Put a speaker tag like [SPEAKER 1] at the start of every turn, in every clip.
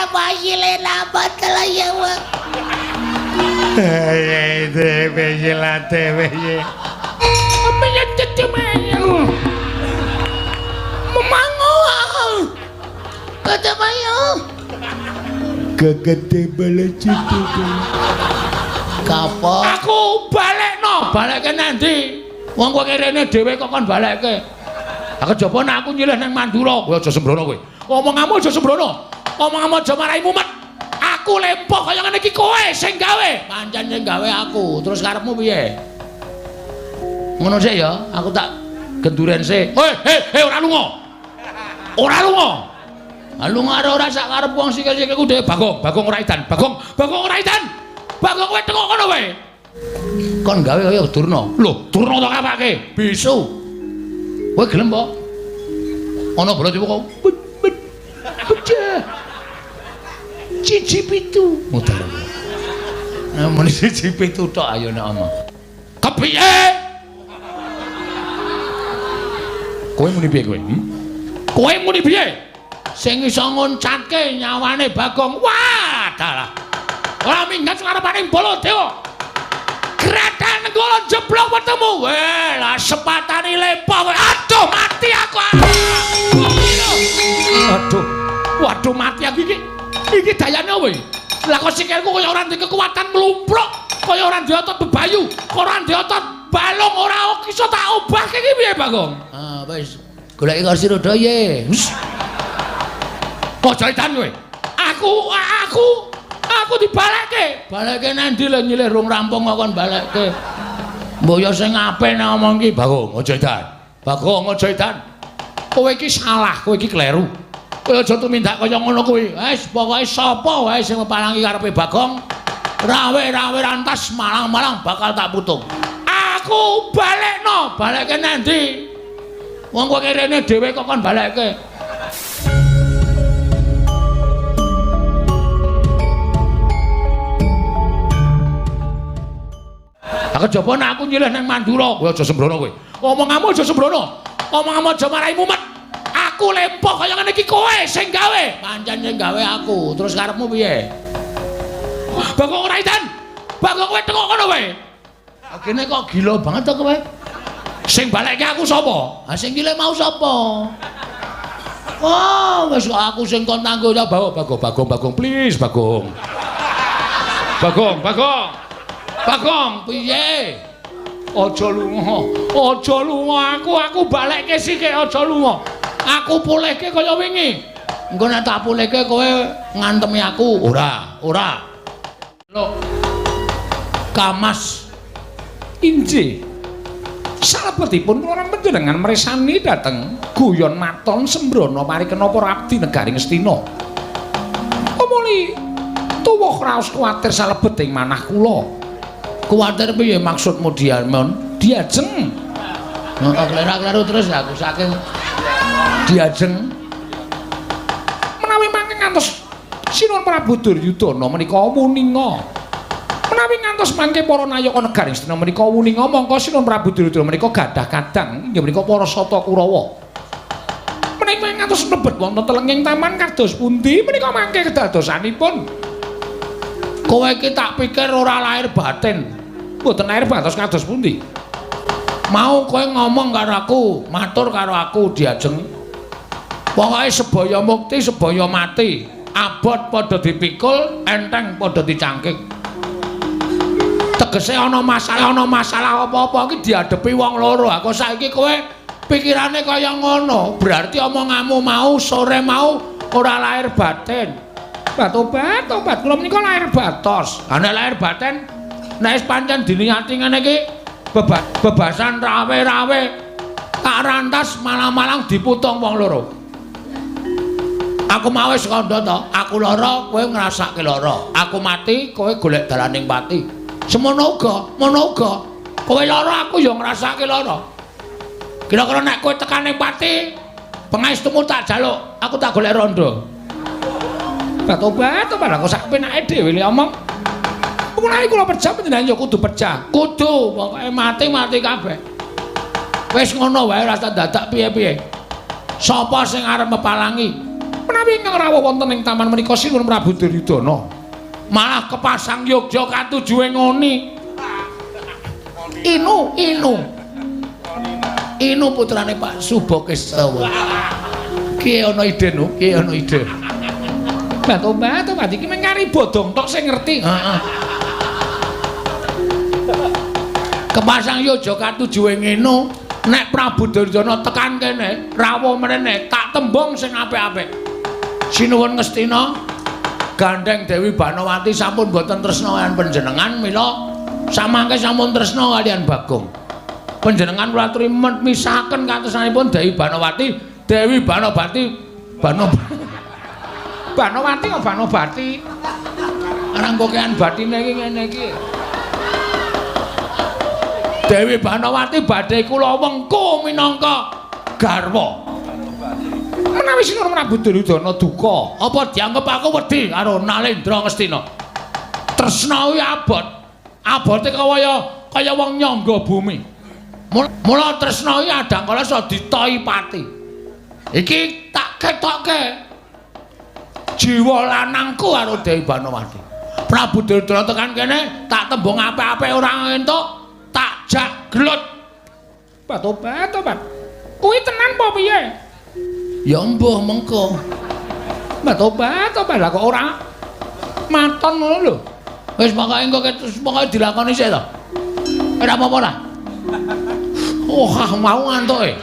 [SPEAKER 1] napa hasilnya napa telah ya wong. Memangu. Kata mayo.
[SPEAKER 2] Gegede bala citu.
[SPEAKER 1] Kapok.
[SPEAKER 3] Aku balekno, balekke nang ndi? Wong kowe rene dhewe kok kon balekke. Lah kejaba nek aku nyilih nang Mandura, kowe aja sembrono kowe. Omonganmu aja sembrono. Omonganmu aja marai mumet. Aku lempoh kaya ngene iki kowe sing gawe.
[SPEAKER 1] Pancen sing gawe aku. Terus karepmu piye? Ngono sik ya, aku tak genduren sik.
[SPEAKER 3] Hei, hei, hei, ora lunga. Ora lunga.
[SPEAKER 1] Ah lunga ora ora sak karep wong sikil-sikilku dhewe.
[SPEAKER 3] Bagong, Bagong ora edan. Bagong, Bagong ora edan. Bagong kowe tengok kono kowe.
[SPEAKER 1] Kon gawe kaya Durna.
[SPEAKER 3] Lho, Durna to kapake?
[SPEAKER 1] Bisu. Kowe gelem po? Ana bala tipu kok. Pecah. Cici pitu. Mutar. Nah, muni siji pitu tok ayo nek omong.
[SPEAKER 3] Kepiye? Kowe muni piye kowe? Kowe muni piye?
[SPEAKER 1] Sing iso ngoncatke nyawane Bagong.
[SPEAKER 3] Wah, dalah. Ora minggat karepane Baladewa. Kradan Nenggala jeblok wetemu. Weh, lah sepatane lempoh kowe. Aduh, mati aku. Aduh. Waduh, mati aku iki. Iki dayane apa iki? Lah kok sikilku kaya ora ndek kekuatan mlumpruk, kaya ora ndek otot bebayu, ora ndek otot balung, ora iso tak obahke iki piye, Bagong?
[SPEAKER 1] Ah, wis. Goleki kursi roda ye.
[SPEAKER 3] Aja edan kowe. Aku dibalekke.
[SPEAKER 1] Balekke nang ndi lho nyilih rung rampung kok kon balekke. Mbok ya sing apik nek omong iki,
[SPEAKER 3] Bagong, aja edan. Bagong, aja edan. Kowe iki salah, kowe iki kleru. Kowe aja tumindak kaya ngono kuwi.
[SPEAKER 1] Wis pokoke sapa wae sing mepalangi karepe Bagong, rawe-rawe rantas malang-malang bakal tak putung.
[SPEAKER 3] Aku balekno,
[SPEAKER 1] balekke nang ndi? Wong kowe rene dhewe kok kon balekke.
[SPEAKER 3] Lah kejaba nek aku nyilih nang Mandura, kowe aja sembrono kowe. Omonganmu aja sembrono. Omonganmu aja marai mumet. Aku lempoh kaya ngene iki kowe sing gawe.
[SPEAKER 1] Pancen sing gawe aku. Terus karepmu piye?
[SPEAKER 3] Bagong ora edan. Bagong kowe tengok kono kowe.
[SPEAKER 1] Kene kok gila banget to kowe.
[SPEAKER 3] Sing balekke aku sapa?
[SPEAKER 1] Ha sing gile mau sapa? Oh, wis kok aku sing kon tanggung jawab.
[SPEAKER 3] Bagong, Bagong, Bagong, please Bagong. Bagong, Bagong. Bagong,
[SPEAKER 1] piye?
[SPEAKER 3] Aja lunga. Aja lunga aku balekke sithik aja lunga. Aku pulihke kaya wingi.
[SPEAKER 1] Engko nek tak pulihke kowe ngantemi aku.
[SPEAKER 3] Ora, ora.
[SPEAKER 1] Lho. Kamas
[SPEAKER 3] injih. Salebetipun kula lan panjenengan mresani dhateng guyon maton sembrono parikena para abdi negari Ngastina. Tumuli tuwuh raos kuwatir salebeting manah kula.
[SPEAKER 1] Kuwatir piye maksudmu Diamon?
[SPEAKER 3] Diajeng.
[SPEAKER 1] Heeh, klerak-kleru terus aku saking diajeng.
[SPEAKER 3] Menawi mangke ngantos Sinuwun Prabu Duryudana menika wuninga. Menawi ngantos mangke para nayaka negari Ngastina menika wuninga mongko Sinuwun Prabu Duryudana menika gadah kadang inggih menika para Sata Kurawa. Menawi ngantos mlebet wonten telenging taman kados pundi menika mangke kedadosanipun?
[SPEAKER 1] Kowe iki tak pikir ora lahir batin.
[SPEAKER 3] Mboten lahir batos kados pundi?
[SPEAKER 1] Mau kowe ngomong karo aku, matur karo aku diajeng. Pokoke sebaya mukti, sebaya mati. Abot padha dipikul, enteng padha dicangkik. Tegese ana masalah apa-apa iki diadepi wong loro. Aku saiki kowe pikirane kaya ngono, berarti omonganmu mau sore mau ora lahir batin.
[SPEAKER 3] Tobat, tobat, kula menika lahir batos.
[SPEAKER 1] Ha nek lahir batin, nek wis pancen diniati ngene iki bebasan rawe-rawe tak rantas malang-malang diputung wong loro. Aku mau wis kandha to, aku lara kowe ngrasake lara. Aku mati kowe golek dalaning pati. Semono uga, mono uga. Kowe lara aku ya ngrasake lara. Kira-kira nek kowe tekane pati, pengaestumu tak jaluk, aku tak golek rondo.
[SPEAKER 3] Tobat, tobat, aku sak penake dhewe le omong. Menawi kula pejah panjenengan ya kudu pejah.
[SPEAKER 1] Kudu, pokoke mati-mati kabeh. Wis ngono wae rasa dadak piye-piye. Sapa sing arep mepalangi?
[SPEAKER 3] Menawi ingkang rawuh wonten ing taman menika Sinuwun Prabu Duryudana.
[SPEAKER 1] Malah kepasang yogya katujuhe ngoni. Inu, Inu. Inu putrane Pak Subokestawa. Ki ana ide nu, ki ana ide.
[SPEAKER 3] Batu-batu iki mengkari bodong tok sing ngerti.
[SPEAKER 1] Heeh. Kepasang yogya katujuhe ngene, nek Prabu Duryudana tekan kene, rawuh mrene, tak tembung sing apik-apik. Sinuwun Ngastina, gandeng Dewi Banowati sampun boten tresna kaliyan panjenengan, mila samangke sampun tresna kaliyan Bagong. Panjenengan kula aturi misahaken katresnanipun Dewi Banowati, Dewi Banobati,
[SPEAKER 3] Banowati kok Banobati.
[SPEAKER 1] Arang kokean batine iki ngene iki. Dewi Banowati badhe kula wengku minangka garwa.
[SPEAKER 3] Menawi Sinuwun Prabu Duryudana duka,
[SPEAKER 1] apa dianggep aku wedi karo Nalendra Ngastina? Tresna kuwi abot. Abote kaya wong nyangga bumi. Mula tresna kuwi adangkala iso ditoi pati. Iki tak ketokke jiwa lanangku karo Dewi Banowati. Prabu Duryudana tekan kene tak tembung apik-apik ora entuk, tak jak gelut.
[SPEAKER 3] Batu-batu, Pak. Kuwi tenan apa piye?
[SPEAKER 1] Ya mbuh mengko.
[SPEAKER 3] Batu-batu, Pak. Lah kok ora maton ngono lho.
[SPEAKER 1] Wis pokoke engko pokoke dilakoni sik to. Ora apa-apa lah. Oh, mau ngantuke.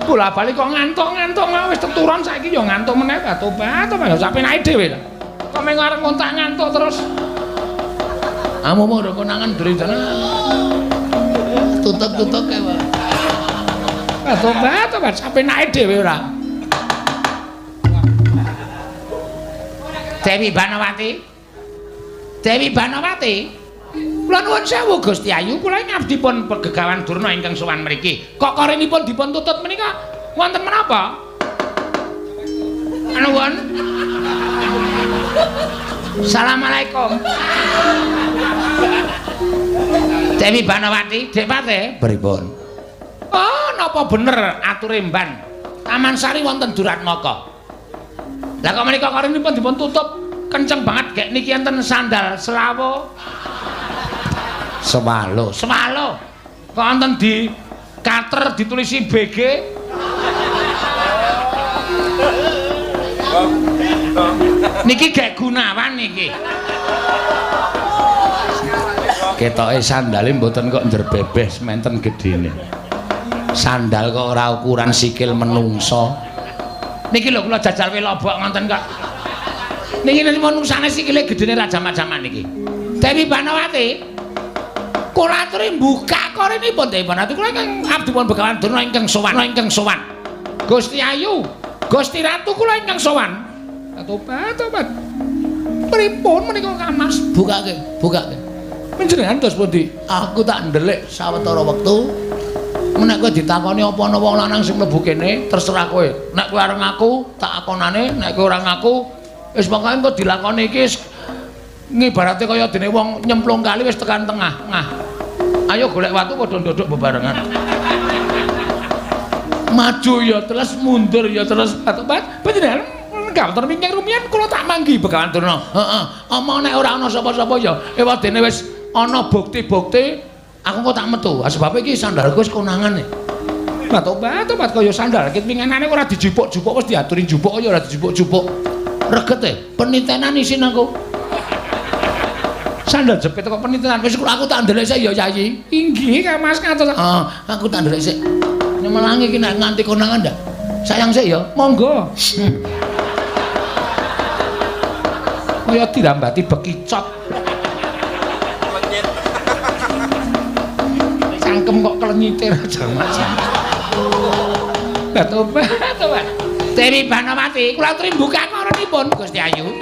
[SPEAKER 3] Bola-bali kok ngantuk-ngantuk mau wis teturon saiki ya ngantuk meneh batu-batu, Pak. Ya sak penake dhewe ta. Kok mung arep ngontak ngantuk terus.
[SPEAKER 1] Amu mau konangan Duryudana. Tutup-tutup kae, Pak.
[SPEAKER 3] Batu-batu, Pak. Sak penake dhewe ora.
[SPEAKER 1] Dewi Banowati. Dewi Banowati. Kula nuwun sewu Gusti Ayu, kula ngabdi pun pegegawan Durna ingkang sowan mriki. Kok korenipun dipun tutut menika wonten menapa? Nuwun. Assalamualaikum. Dewi Banowati, Dik Pate, pripun? Oh, napa bener ature mban? Taman Sari wonten Duratmaka. Lah kok menika korenipun dipun tutup kenceng banget gek niki enten sandal selawo. Swalo, swalo. Kok wonten di kater ditulisi BG? Niki gek Gunawan niki. Ketoke sandale mboten kok njerbebeh sementen gedene. Sandal kok ora ukuran sikil menungso. Niki lho kula jajal welobok ngoten kok. Niki menungsane sikile gedene ra jamak-jamak niki. Dewi Banowati. Kula aturi mbuka korenipun Dewi Banowati. Kula ingkang abdi pun Begawan Durna ingkang sowan, ingkang sowan. Gusti Ayu, Gusti Ratu kula ingkang sowan.
[SPEAKER 3] Tobat-tobat. Pripun menika Kang Mas?
[SPEAKER 1] Bukake, bukake. Panjenengan dos pundi? Aku tak ndelik sawetara wektu. Nek kowe ditakoni apa ana wong lanang sing mlebu kene, terserah kowe. Nek kowe arep ngaku, tak akonane, nek kowe ora ngaku, wis pokoke engko dilakoni iki ngibarate kaya dene wong nyemplung kali wis tekan tengah. Ngah. Ayo golek watu padha ndodok bebarengan. Maju ya terus, mundur ya terus.
[SPEAKER 3] Tobat, panjenengan gawten wingking rumiyin kula tak manggi
[SPEAKER 1] Begawan Durna. Heeh. Omong nek ora ana sapa-sapa ya ewadene wis ana bukti-bukti, aku kok tak metu. Sebab iki sandalku wis konangan.
[SPEAKER 3] Batu-batu kaya sandal kit winginane ora dijupuk-jupuk wis diaturi njupuk ya ora dijupuk-jupuk.
[SPEAKER 1] Regete penitenan isin aku.
[SPEAKER 3] Sandal jepit kok penitenan.
[SPEAKER 1] Wis aku tak ndelek sik ya Yayi.
[SPEAKER 3] Inggih Kang Mas ngatos.
[SPEAKER 1] Heeh, aku tak ndelek sik. Nyemelangi iki nek nganti konangan ndak. Sayang sik ya.
[SPEAKER 3] Monggo. Kaya dirambati bekicot. Cangkem kok klenyite ra jamak-jamak. Tobat, tobat.
[SPEAKER 1] Dewi Banowati, kula aturi mbuka korenipun Gusti Ayu.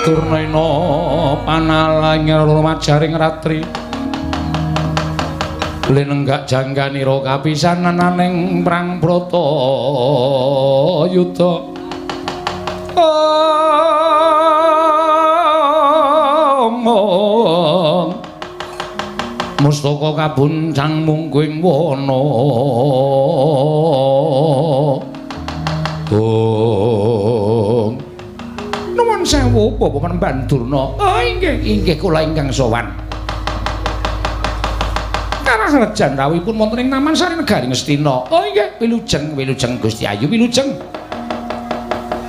[SPEAKER 3] Durna ina panalang majaring ratri lenenggak jangganira kapisanan ing prang Bratayuda. Omong mustaka kabuncang mungguing wana. Om nuwun sewu Bapak Panembahan Durna. Oh inggih, inggih kula ingkang sowan. Karaharjan rawuhipun wonten ing Taman Sari Negari Ngastina. Oh inggih, wilujeng, wilujeng Gusti Ayu, wilujeng.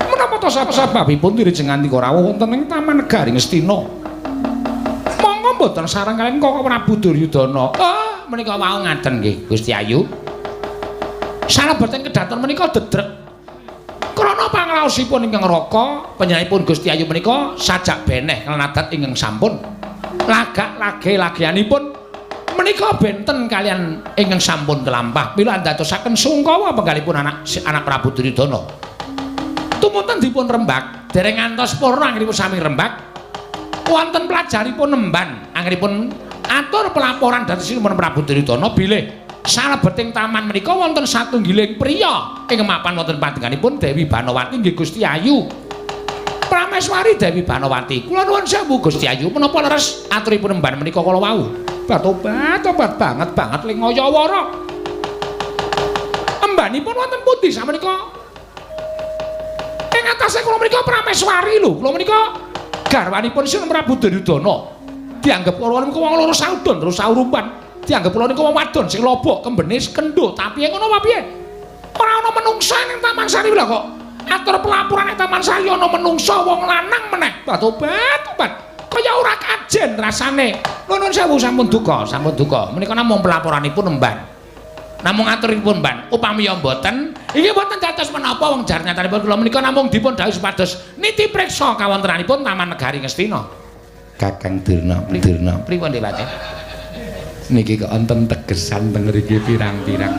[SPEAKER 3] Menapa to sababipun dirijeng ngantika rawuh wonten ing Taman Negari Ngastina? Monggo mboten sareng kaliyan Kaka Prabu Duryudana. Oh, menika wau ngaten nggih Gusti Ayu. Salebeting kedaton menika dedrek krana pangraosipun ingkang raka panjenenganipun Gusti Ayu menika sajak beneh kalenadat ingkang sampun lagak lage-lageanipun menika benten kalian ingkang sampun kelampah mila andadosaken sungkawa penggalipun anak Prabu Duryudana. Tumunten dipun rembag dereng ngantos purna anggenipun sami rembag wonten pelajaripun nemban anggenipun atur pelaporan dhateng Sinuwun Prabu Duryudana bilih salebeting taman menika wonten satunggiling priya ing mapan wonten panjenenganipun Dewi Banowati nggih Gusti Ayu. Prameswari Dewi Banowati. Kula nuwun sewu Gusti Ayu, menapa leres aturipun emban menika kala wau? Batobat banget banget ling ngayawara. Embanipun wonten pundi samenika? Ing atase kula menika Prameswari lho. Kula menika garwanipun Sinuwun Prabu Duryudana. Dianggep kula niku wong loro saudon terus saurupan. Dianggep kula niku wong wadon sing lobok kembene kendho, tapi ngono apa piye? Ora ana menungsa ning Taman Sari lho kok. Atur pelaporan ning Taman Sari ana menungsa wong lanang meneh. Batobat, kaya ora kajen rasane. Nuwun sewu sampun duka, sampun duka. Menika namung pelaporanipun emban. Namung aturipun emban. Upami ya mboten, iki mboten dados menapa wong jar nyatanipun kula menika namung dipun dawuhi supados niti priksa kawontenanipun Taman Negari Ngastina. Kakang Durna, Durna, pripun Dewate? Niki kok wonten tegesan teng mriki pirang-pirang.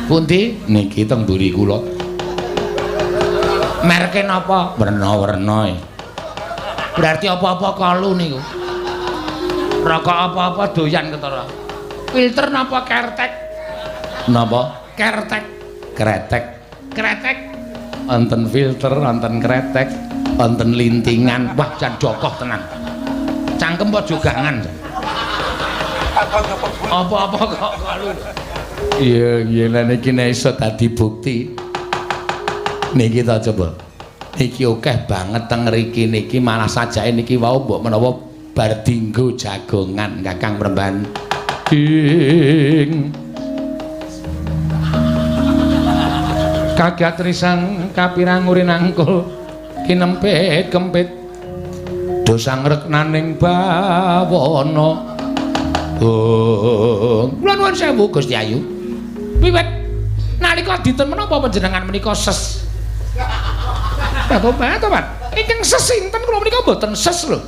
[SPEAKER 3] Pundi? Niki teng mburi kula. Merke napa? Werna-werna. Berarti apa-apa kalu niku. Rokok apa-apa doyan ketara. Filter napa kertek? Napa? Kertek. Kretek. Kretek. Wonten filter, wonten kretek, wonten lintingan. Wah, jan jokoh tenan. Cangkem apa jogangan? Apa-apa kok kalu. Iya, iya lha niki nek iso dadi bukti. Niki ta coba. Niki akeh banget teng mriki niki malah sajake niki wau mbok menawa bar dinggo jagongan Kakang Premban. Ing kagat risang kapirang urinangkul kinempit kempit dosa ngreknaning bawana. Oh, kula nuwun sewu Gusti Ayu. Wiwit nalika dinten menapa panjenengan menika ses? Tobat. Ingkang ses sinten kula menika mboten ses lho.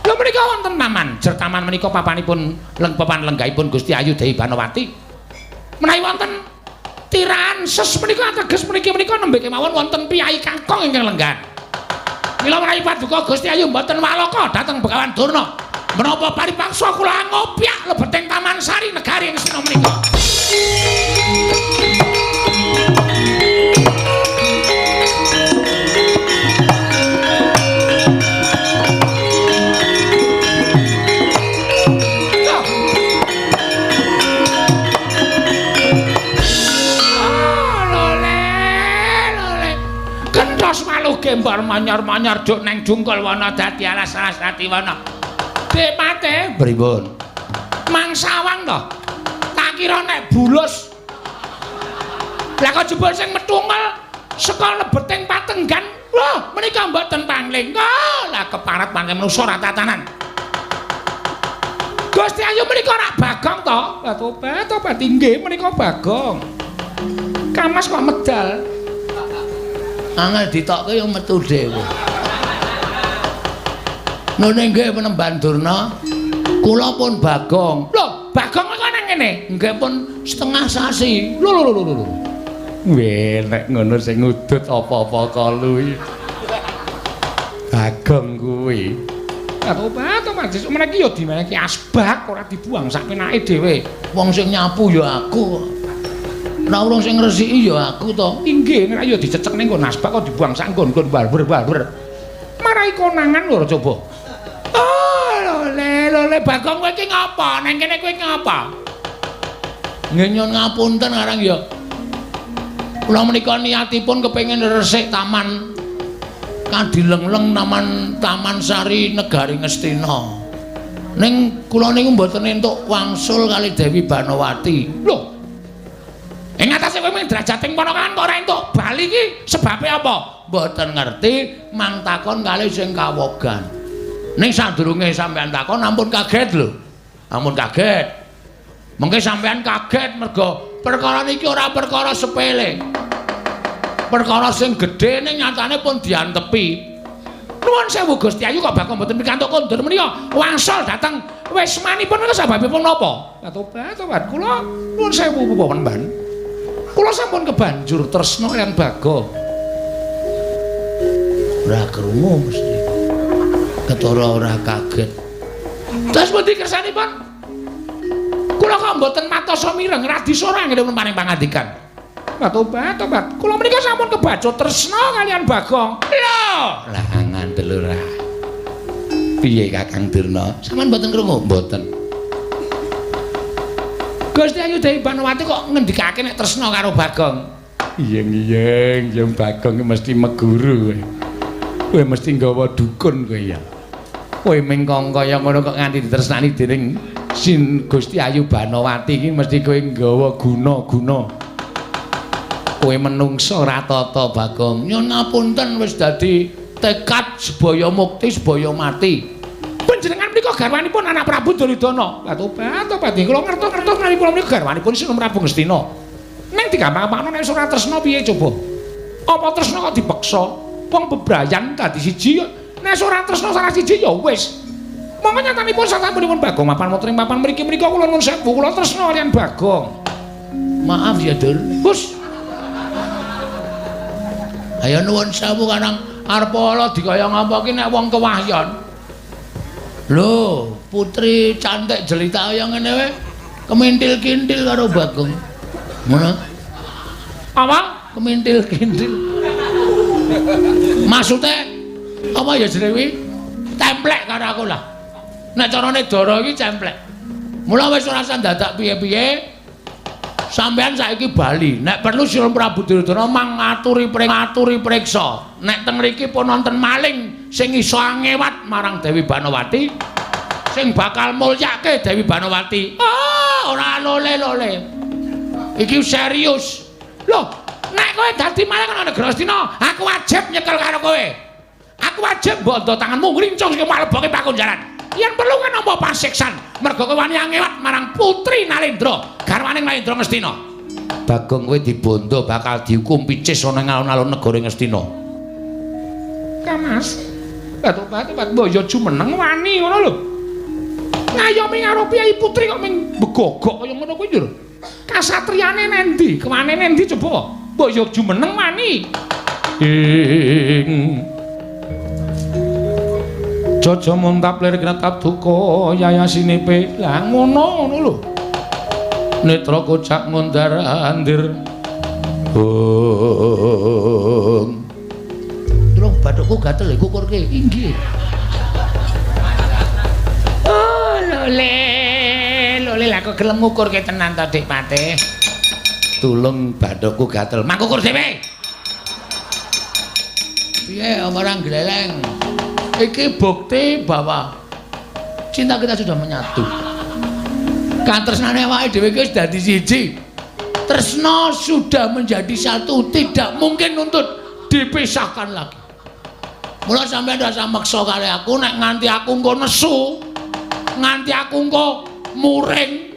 [SPEAKER 3] Lho menika wonten taman, jer taman menika papanipun papan lenggahipun Gusti Ayu Dewi Banowati. Menawi wonten tirahan ses menika ateges mriki menika nembe kemawon wonten piyai kakung ingkang lenggan. Mila menawi paduka Gusti Ayu mboten walaka dhateng Begawan Durna. Menapa paripaksa kula ngopyak lebeting Taman Sari Negari Ngastina menika. Lole, lole. Kentos maluh gembor manyar-manyar duk neng jungkul wana dadi alas-alas dadi wana. Dik Pate, pripun? Mangsawang to. Tak kira nek bulus. Lah kok jebul sing metungel saka lebeting patenggan. Lho, menika mboten pangling. Oh, lah keparat pancen manusa ora tatanan. Gusti Ayu menika rak Bagong to? Lah tobat, tobat inggih menika Bagong. Kamas kok medal. Angel ditokke yo metu dhewe. Nune nggih Panembahan Durna, kula pun Bagong. Lho, Bagong kok nang ngene? Nggih pun setengah sasi. Lho lho lho lho. Weh, nek ngono sing ngudut apa-apa kalu iki. Bagong kuwi. Tobat to Mas, meniki ya dimeneki asbak ora dibuang sak penake dhewe.
[SPEAKER 1] Wong sing nyapu ya aku. Ora urung sing ngresiki ya aku to.
[SPEAKER 3] Inggih, nek ya dicecek ning nggon asbak kok dibuang sak nggon-nggon barber-barber. Marai konangan lho coba.
[SPEAKER 1] Oh, lole, lole Bagong kowe iki ngapa? Nang kene kowe ngapa? Nggih nyuwun ngapunten arang ya. Kula menika niatipun kepengin resik taman Kadilengleng Taman Sari Negari Ngastina. Ning kula niku mboten entuk wangsul kali Dewi Banowati.
[SPEAKER 3] Lho. Ing atase kowe mung derajating ponakan kok ora entuk bali iki sebabe apa?
[SPEAKER 1] Mboten ngerti, mang takon kali sing kawogan. Ning sadurunge sampean takon ampun kaget lho. Ampun kaget. Mengke sampean kaget mergo perkara niki ora perkara sepele. Perkara sing gedhe ning nyatane pun diantepi.
[SPEAKER 3] Nuwun sewu Gusti Ayu kok bakal mboten pikantuk kondur menika wangsul dhateng wismanipun menika sababipun napa? Tobat, tobat kula nuwun sewu Panembahan. Kula sampun kebanjur tresna kaliyan Bagong.
[SPEAKER 1] Ora krungu mesti. Ketara ora kaget.
[SPEAKER 3] Terus pundi kersanipun? Kula kok mboten matosa mireng radi sora ngene paring pangandikan. Tobat, tobat. Kula menika sampun kebacut tresna kaliyan Bagong.
[SPEAKER 1] Lho, lah ngandel ora. Piye Kakang Durna? Sampeyan mboten krungu? Mboten.
[SPEAKER 3] Gusti Ayu Dewi Banowati kok ngendikake nek tresna karo Bagong?
[SPEAKER 1] Iyeng-iyeng, yen Bagong mesti meguru kowe. Kowe mesti nggawa dukun kowe ya. Kowe mingkong kaya ngono kok nganti ditresnani dening Sin Gusti Ayu Banowati iki mesti kowe nggawa guna-guna. Kowe menungso ora tata Bagong. Nyuwun ngapunten wis dadi tekad sebaya mukti sebaya mati.
[SPEAKER 3] Panjenengan menika garwanipun anak Prabu Duryudana. Tobat, tobat kula ngertos-ngertos menawi kula menika garwanipun Sinun Prabu Ngastina. Ning digampang-gampangno nek ora tresna piye coba? Apa tresna kok dipeksa? Wong bebrayan dadi siji nek ora tresna salah siji ya wis. Monggo nyatanipun sasampunipun Bagong mapan wonten ing papan mriki menika kula nuwun sewu kula tresna kaliyan Bagong.
[SPEAKER 1] Maaf ya, Dur.
[SPEAKER 3] Hus.
[SPEAKER 1] Ayo nuwun sewu karang arep ala dikaya ngapa ki nek wong kewahyon. Lho, putri cantik jelita kaya ngene wae kemintil-kintil karo Bagong. Ngono.
[SPEAKER 3] Apa?
[SPEAKER 1] Kemintil-kintil. Maksude apa ya jenenge kuwi? Templek karo aku lah. Nek carane dara iki cemplek. Mula wis ora usah dadak piye-piye. Sampeyan saiki bali. Nek perlu Sinun Prabu Duryudana mangaturi priksa. Nek teng mriki pun wonten maling sing iso angewat marang Dewi Banowati, sing bakal mulyake Dewi Banowati. Ah, ora lole-lole. Iki serius.
[SPEAKER 3] Lho, nek kowe dadi maling ana negara Astina, aku wajib nyekel karo kowe. Aku wajib bondo tanganmu ngrincung sing maleboke pakunjaran. Yen perlu kan nampa pasiksan mergo kowe wani angewat marang putri Nalendra, garwane Nalendra Ngastina.
[SPEAKER 1] Bagong kowe dibondo bakal dihukum picis ana ing alun-alun negara Ngastina.
[SPEAKER 3] Kamas. Tobat-tobat mbok ya jumeneng wani ngono lho. Ngayomi karo piyayi putri kok ming begogok kaya ngono kuwi lho. Kasatriyane nendi? Kewane nendi coba? Mbok ya jumeneng wani.
[SPEAKER 1] Ing Jojo muntap lir kretap duka yayasinipe.
[SPEAKER 3] Lah ngono ngono lho.
[SPEAKER 1] Netra kocak ngundar andir. Bung. Tulung bathukku gatel kukurke. Inggih.
[SPEAKER 3] Oh, lole, lole lah kok gelem ngukurke tenan to, Dik Patih.
[SPEAKER 1] Tulung bathukku gatel. Mangkukur dhewe. Piye ora gleleng? Iki bukti bahwa cinta kita sudah menyatu. Katresnane awake dhewe iki wis dadi siji. Tresna sudah menjadi satu, tidak mungkin untuk dipisahkan lagi. Mula sampeyan ora usah meksa karo aku nek nganti aku engko nesu, nganti aku engko muring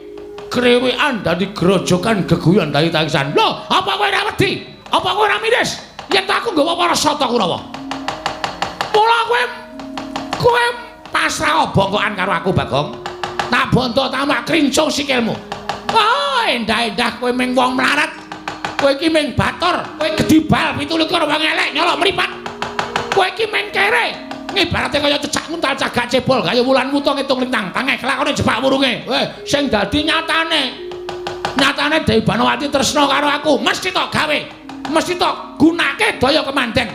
[SPEAKER 1] krewekan dadi grojokan geguyon dadi tangisan.
[SPEAKER 3] Lho, apa kowe ora wedi? Apa kowe ora miris? Yen aku nggawa para sata Kurawa. Mula kowe pasrah bongkokan karo aku, Bagong. Tak bonto tamak krincung sikilmu. Oh, endah-endah kowe ming wong mlarat. Kowe iki ming bator, kowe gedibal 27 wong elek nyolok mripat. Kowe iki ming kere.
[SPEAKER 1] Ngibarate kaya cecak nguntal cagak cebol kaya wulan wuta ngitung lintang. Tangeh kelakone jebak wurunge. Weh, sing dadi nyatane. Nyatane Dewi Banowati tresna karo aku, mesti tok gawe. Mesti tok gunake daya kemanden.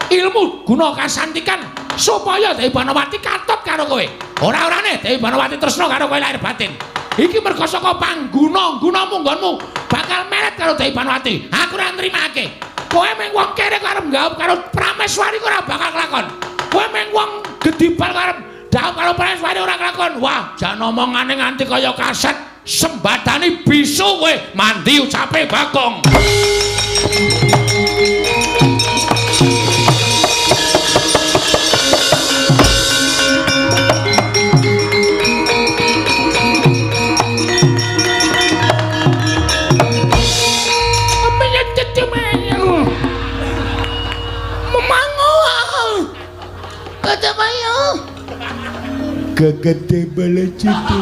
[SPEAKER 1] Ilmu guna kasantikan supaya Dewi Banowati katut karo kowe. Ora-orane Dewi Banowati tresna karo kowe lahir batin. Iki mergo saka pangguna-gunamu nggonmu bakal meret karo Dewi Banowati. Aku ora nrimake. Kowe mung wong kere karo nggawup karo Prameswari ora bakal kelakon. Kowe mung wong gedibal karo dhawup karo Prameswari ora kelakon. Wah, jan omongane nganti kaya kaset sembadani bisu kowe mandi ucape Bagong. Gegede bala citu.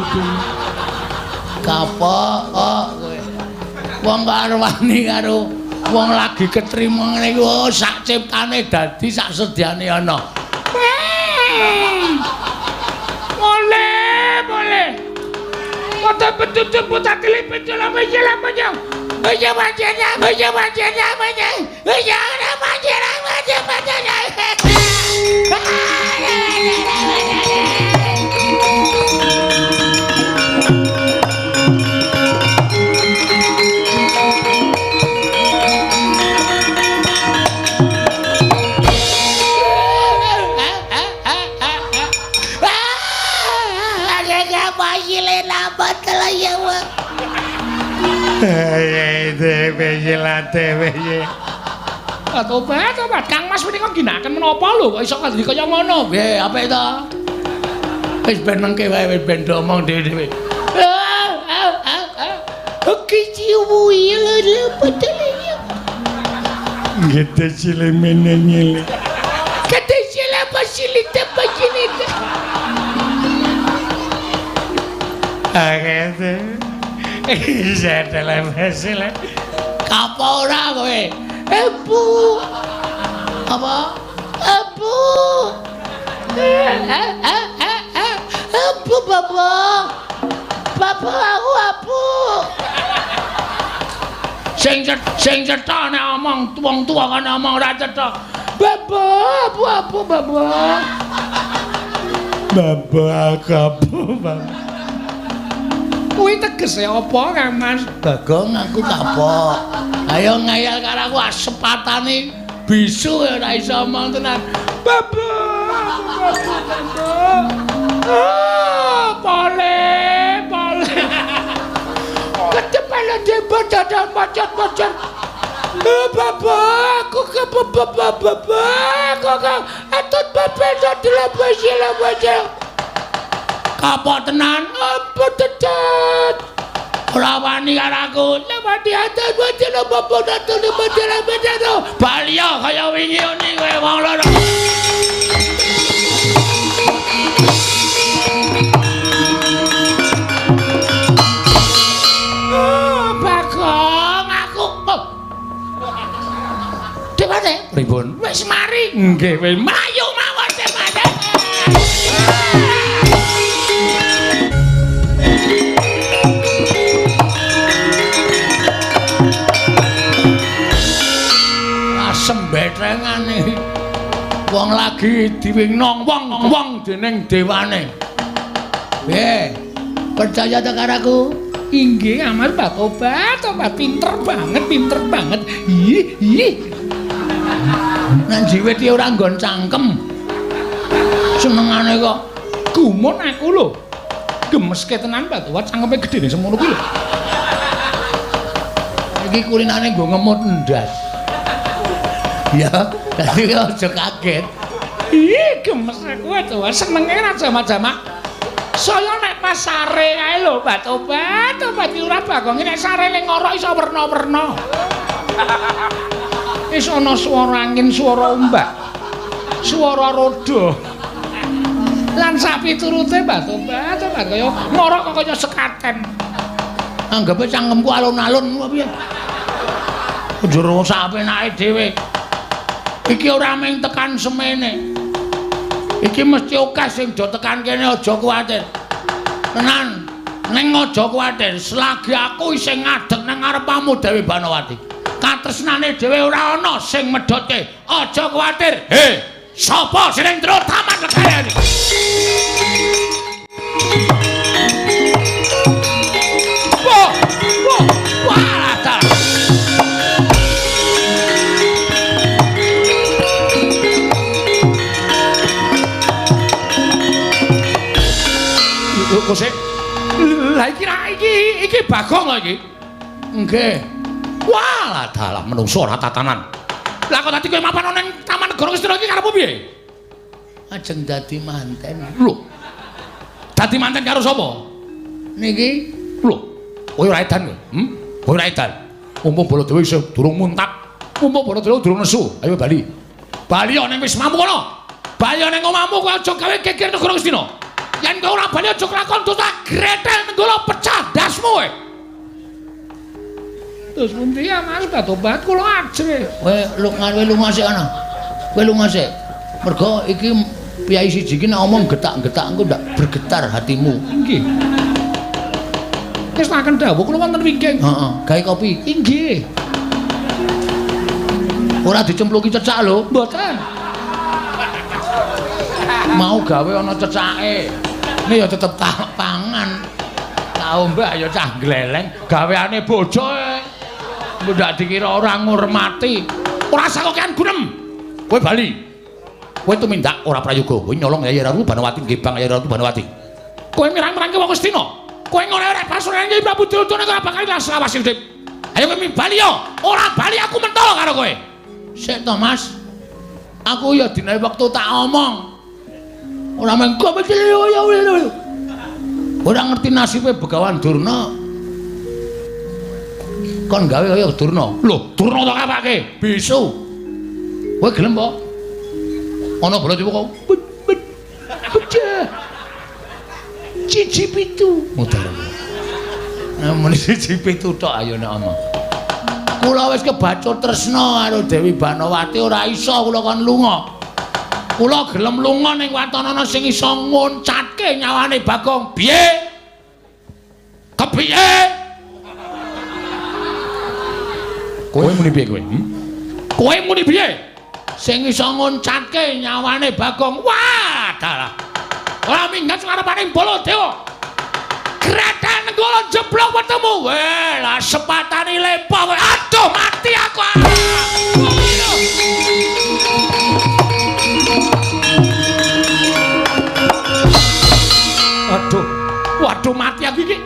[SPEAKER 1] Kapok kok kowe. Wong karo wani karo wong lagi ketrima ngene iku oh, sak ciptane dadi sak sedyane ana.
[SPEAKER 3] Boleh, boleh. Kota betutu putar kelipet dalam jalan panjang. Baca baca baca baca baca baca baca baca baca. Tobat, tobat. Kang Mas menika ginakaken menapa lho kok iso kandhi kaya ngono?
[SPEAKER 1] Piye, apik to? Wis ben mengke wae wis ben omong dhewe-dhewe.
[SPEAKER 2] Gede cile mene nyile.
[SPEAKER 1] Gede cile pasilite pasilite.
[SPEAKER 2] Agete. Isatele mesile.
[SPEAKER 1] Apa ora kowe? Ebu. Apa? Ebu. Ebu bapak. Bapak aku abu. Sing cetha nek omong wong tuwa kan omong ora cetha. Bapak, abu abu bapak.
[SPEAKER 2] Bapak aku abu bapak.
[SPEAKER 3] Kuwi tegese apa Kang Mas?
[SPEAKER 1] Bagong aku kapok. Ayo ngayal karo aku asepatane bisu ora iso omong tenan.
[SPEAKER 3] Bapak, bapak, bapak. Ah, boleh, boleh. Ketepele debot dadan macet-macet. Bapak, aku ke bapak, bapak, aku ke atut bapak dadi lebih.
[SPEAKER 1] Kapok tenan, apa tetet? Ora wani karo aku. Lewati atut bapak bapak dadi lebih. Baliyo kaya wingi oni kowe wong loro. Pripun? Wis mari.
[SPEAKER 3] Nggih, wis
[SPEAKER 1] mlayu mawon Demane. Asem betrengane. Wong lagi diwingnong wong-wong dening dewane. Piye? Percaya ta karo aku?
[SPEAKER 3] Inggih, Mas Batobat, tobat pinter banget, pinter banget. Ih, ih.
[SPEAKER 1] Nang jiwit ora nggon cangkem. Senengane kok
[SPEAKER 3] gumun aku lho. Gemeske tenan Batobat cangkeme gedene semono kuwi lho.
[SPEAKER 1] Iki kulinane nggo ngemut ndas. Ya, dadi aja kaget.
[SPEAKER 3] Ih, gemes aku Batobat senenge ra jamak-jamak. Saya nek pas sare kae lho Batobat, tobat ora Bagong nek sare ning ngorok iso werna-werna. Wis ana swara angin, swara ombak, swara roda. Lan sapiturute Batobat, tobat kaya ngorok kok kaya sekaten.
[SPEAKER 1] Anggepe cangkemku alun-alun apa piye? Njero sak penake dhewe. Iki ora mung tekan semene. Iki mesti akeh sing do tekan kene, aja kuwatir. Tenan, ning aja kuwatir, selagi aku isih ngadeg nang ngarepamu Dewi Banowati. Katresnane dhewe ora ana sing medhotke. Aja kuwatir. He, sapa sing ning jero taman negara iki? Wah, wah, wah, dalah. Lho kok sik? Lah iki iki Bagong lho iki. Nggih. Wah, dalah menungso ora tatanan. Lah kok dadi kowe mapan ning Taman Negara Ngastina iki karepmu piye?
[SPEAKER 4] Ajeng dadi manten.
[SPEAKER 1] Lho. Dadi manten karo sapa?
[SPEAKER 4] Niki.
[SPEAKER 1] Lho, kowe ora edan kowe? Kowe ora edan. Mumpung Baladewa isih durung muntap, mumpung Baladewa durung nesu. Ayo bali. Bali ana ning wismamu kono. Bali ning omahmu kowe aja gawe geger negara Ngastina. Yen kowe ora bali aja kelakon tak gretel nenggala pecah ndasmu kowe. Terus pundi ya Mas batobat kula ajrih.
[SPEAKER 4] Kowe lunga sik ana. Kowe lunga sik. Mergo iki piyai siji iki nek omong getak-getak engko ndak bergetar hatimu.
[SPEAKER 1] Nggih. Wis taken dawuh kula wonten wingking.
[SPEAKER 4] Heeh, gawe kopi.
[SPEAKER 1] Inggih.
[SPEAKER 4] Ora dicempluki cecak lho.
[SPEAKER 1] Mboten.
[SPEAKER 4] Mau gawe ana cecake. Ini ya tetep tak pangan. Tak ombe ya cah gleleng gaweane bojo. Ndak dikira ora ngurmati.
[SPEAKER 1] Ora usah kokean gunem. Kowe bali. Kowe tumindak ora prayoga. Kowe nyolong Yayi Ratu Banowati, ngebang Yayi Ratu Banowati. Kowe mirang-mirangke wong Ngastina. Kowe ngorek-orek pasuran Kyai Prabu Duryudana ora bakal ilang selawas urip. Ayo kowe bali yo. Ora bali aku mentolo karo kowe.
[SPEAKER 4] Sik to, Mas. Aku ya dinae wektu tak omong. Ora mengko ora ngerti nasibe Begawan Durna. Kon gawe kaya Durna.
[SPEAKER 1] Lho, Durna tak apake?
[SPEAKER 4] Bisu. Kowe gelem apa?
[SPEAKER 1] Ana Baladewa kok.
[SPEAKER 4] Pecah. Cici pitu.
[SPEAKER 1] Mutar.
[SPEAKER 4] Nah, muni siji pitu tok ayo nek omong. Kula wis kebacut tresna karo Dewi Banowati ora iso kula kon lunga. Kula gelem lunga ning waton ana sing iso ngoncatke nyawane Bagong.
[SPEAKER 1] Piye? Kepiye? Kowe muni piye kowe? Kowe muni piye?
[SPEAKER 4] Sing iso ngoncatke nyawane Bagong.
[SPEAKER 1] Wah, dalah. Ora minggat ngarepane Baladewa. Gretel nenggala jeblok wetemu. Weh, lah sepatani lempoh kowe. Aduh, mati aku. Aduh. Waduh, mati aku iki.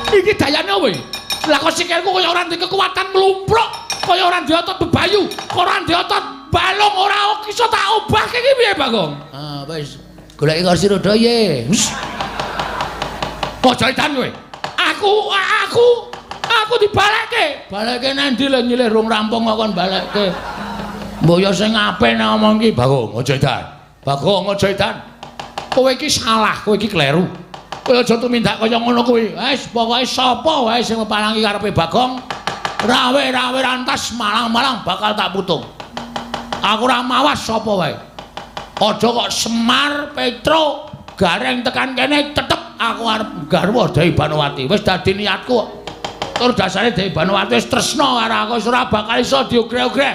[SPEAKER 1] Iki dayane opo iki? Lah kok sikilku kaya ora ndek kekuatan mlumpruk, kaya ora ndek otot bebayu, ora ndek otot balung, ora iso tak obahke iki piye, Bagong?
[SPEAKER 4] Ah, wis. Goleki kursi roda ye.
[SPEAKER 1] Aja edan kowe. Aku dibalekke.
[SPEAKER 4] Balekke nang ndi lho nyilih rung rampung kok kon balekke. Mbok ya sing apik nek omong iki.
[SPEAKER 1] Bagong, aja edan. Bagong, aja edan. Kowe iki salah, kowe iki kleru. Kowe aja tumindak kaya ngono kuwi.
[SPEAKER 4] Wis pokoke sapa wae sing mepalangi karepe Bagong, rawe-rawe rantas malang-malang bakal tak putung. Aku ora mawas sapa wae. Aja kok Semar, Petro, Gareng tekan kene tetep aku arep garwa Dewi Banowati. Wis dadi niatku. Tur dasare Dewi Banowati wis tresna karo aku, wis ora bakal iso diogreh-ogreh.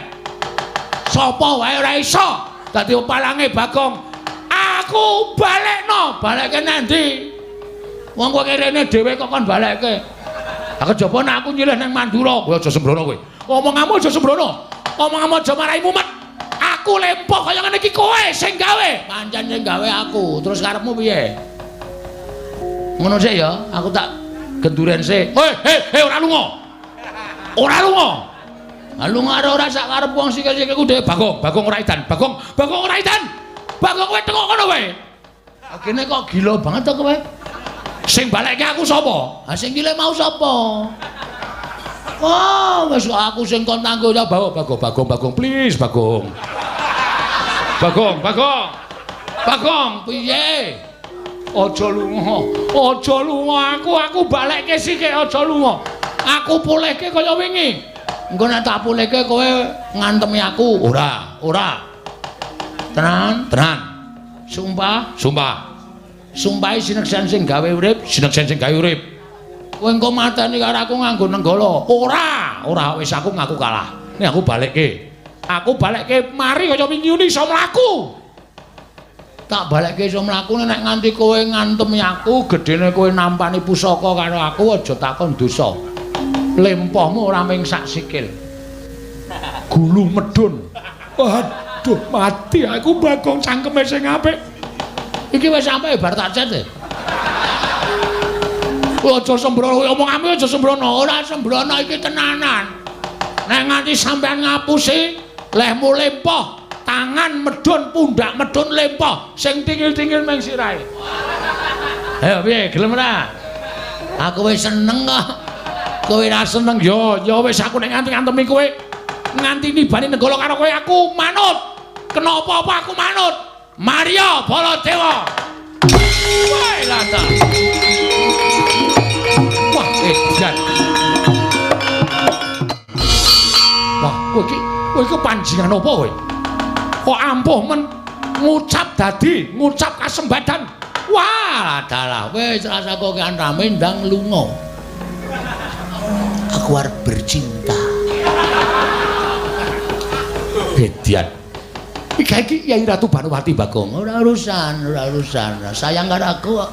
[SPEAKER 4] Sapa wae ora iso dadi palange Bagong. Aku balekno, balekke nang ndi? Wong kowe rene dhewe kok kon balekke.
[SPEAKER 1] Lah kejaba nek aku nyilih nang Mandura, kowe aja sembrono kowe. Omonganmu aja sembrono. Omonganmu aja marai mumet. Aku lempoh kaya ngene iki kowe sing gawe.
[SPEAKER 4] Pancen sing gawe aku. Terus karepmu piye? Ngono sik ya, aku tak genduren sik.
[SPEAKER 1] Hei, ora lunga. Ora lunga.
[SPEAKER 4] Ha lunga karo ora sak karep wong sikil-sikilku dhewe.
[SPEAKER 1] Bagong, Bagong ora edan. Bagong, Bagong ora edan. Bagong kowe tengok kono kowe.
[SPEAKER 4] Kene kok gila banget to kowe.
[SPEAKER 1] Sing balekke aku sapa?
[SPEAKER 4] Ha sing gile mau sapa? Wah, wis aku sing kon tanggo ya
[SPEAKER 1] Bagong, Bagong, Bagong, Bagong, please Bagong. Bagong, Bagong. Bagong,
[SPEAKER 4] piye?
[SPEAKER 1] Aja lunga. Aja lunga aku balekke sithik aja lunga. Aku pulihke kaya wingi.
[SPEAKER 4] Engko nek tak pulihke kowe ngantemi aku.
[SPEAKER 1] Ora, ora.
[SPEAKER 4] Tenan,
[SPEAKER 1] tenan. Sumpah,
[SPEAKER 3] Sumpah.
[SPEAKER 1] Sumpahe sineksen sing gawe urip,
[SPEAKER 3] Sineksen sing gawe urip.
[SPEAKER 1] Kowe engko mateni karo aku nganggo nenggala.
[SPEAKER 3] Ora, ora wis aku ngaku kalah. Nek aku balekke. Aku balekke mari kaya wingi iso mlaku.
[SPEAKER 1] Tak balekke iso mlaku nek nganti kowe ngantemi aku, gedene kowe nampani pusaka karo aku aja takon dosa. Lempohmu ora ming sak sikil.
[SPEAKER 3] Gulu medun. Waduh, mati aku Bagong cangkeme sing apik.
[SPEAKER 1] Iki wis sampe bar tak cet.
[SPEAKER 3] Kowe aja sembrono, omonganmu aja sembrono.
[SPEAKER 1] Ora sembrono iki tenanan. Nek nganti sampean ngapusi, lehmu lempoh, tangan medun, pundak medun lempoh, sing tingil-tingil ming sirahe. Ayo piye, gelem ora? Aku wis seneng kok.
[SPEAKER 3] Kowe ora seneng ya, ya wis aku nek nganti ngantemi kowe, nganti nibani nenggala karo kowe aku manut. Kena apa-apa aku manut.
[SPEAKER 1] Mario Baladewa. Wah, lata.
[SPEAKER 3] Wah, edan. Wah, kowe iki panjingan apa kowe? Kok ampuh men ngucap dadi, ngucap kasembadan.
[SPEAKER 1] Wah, dalah wis rasa kok kan rame ndang lunga. Aku arep bercinta.
[SPEAKER 3] Edian. Iki Kyai Ratu Banowati Bagong.
[SPEAKER 1] Ora urusan, ora urusan. Sayang karo aku kok.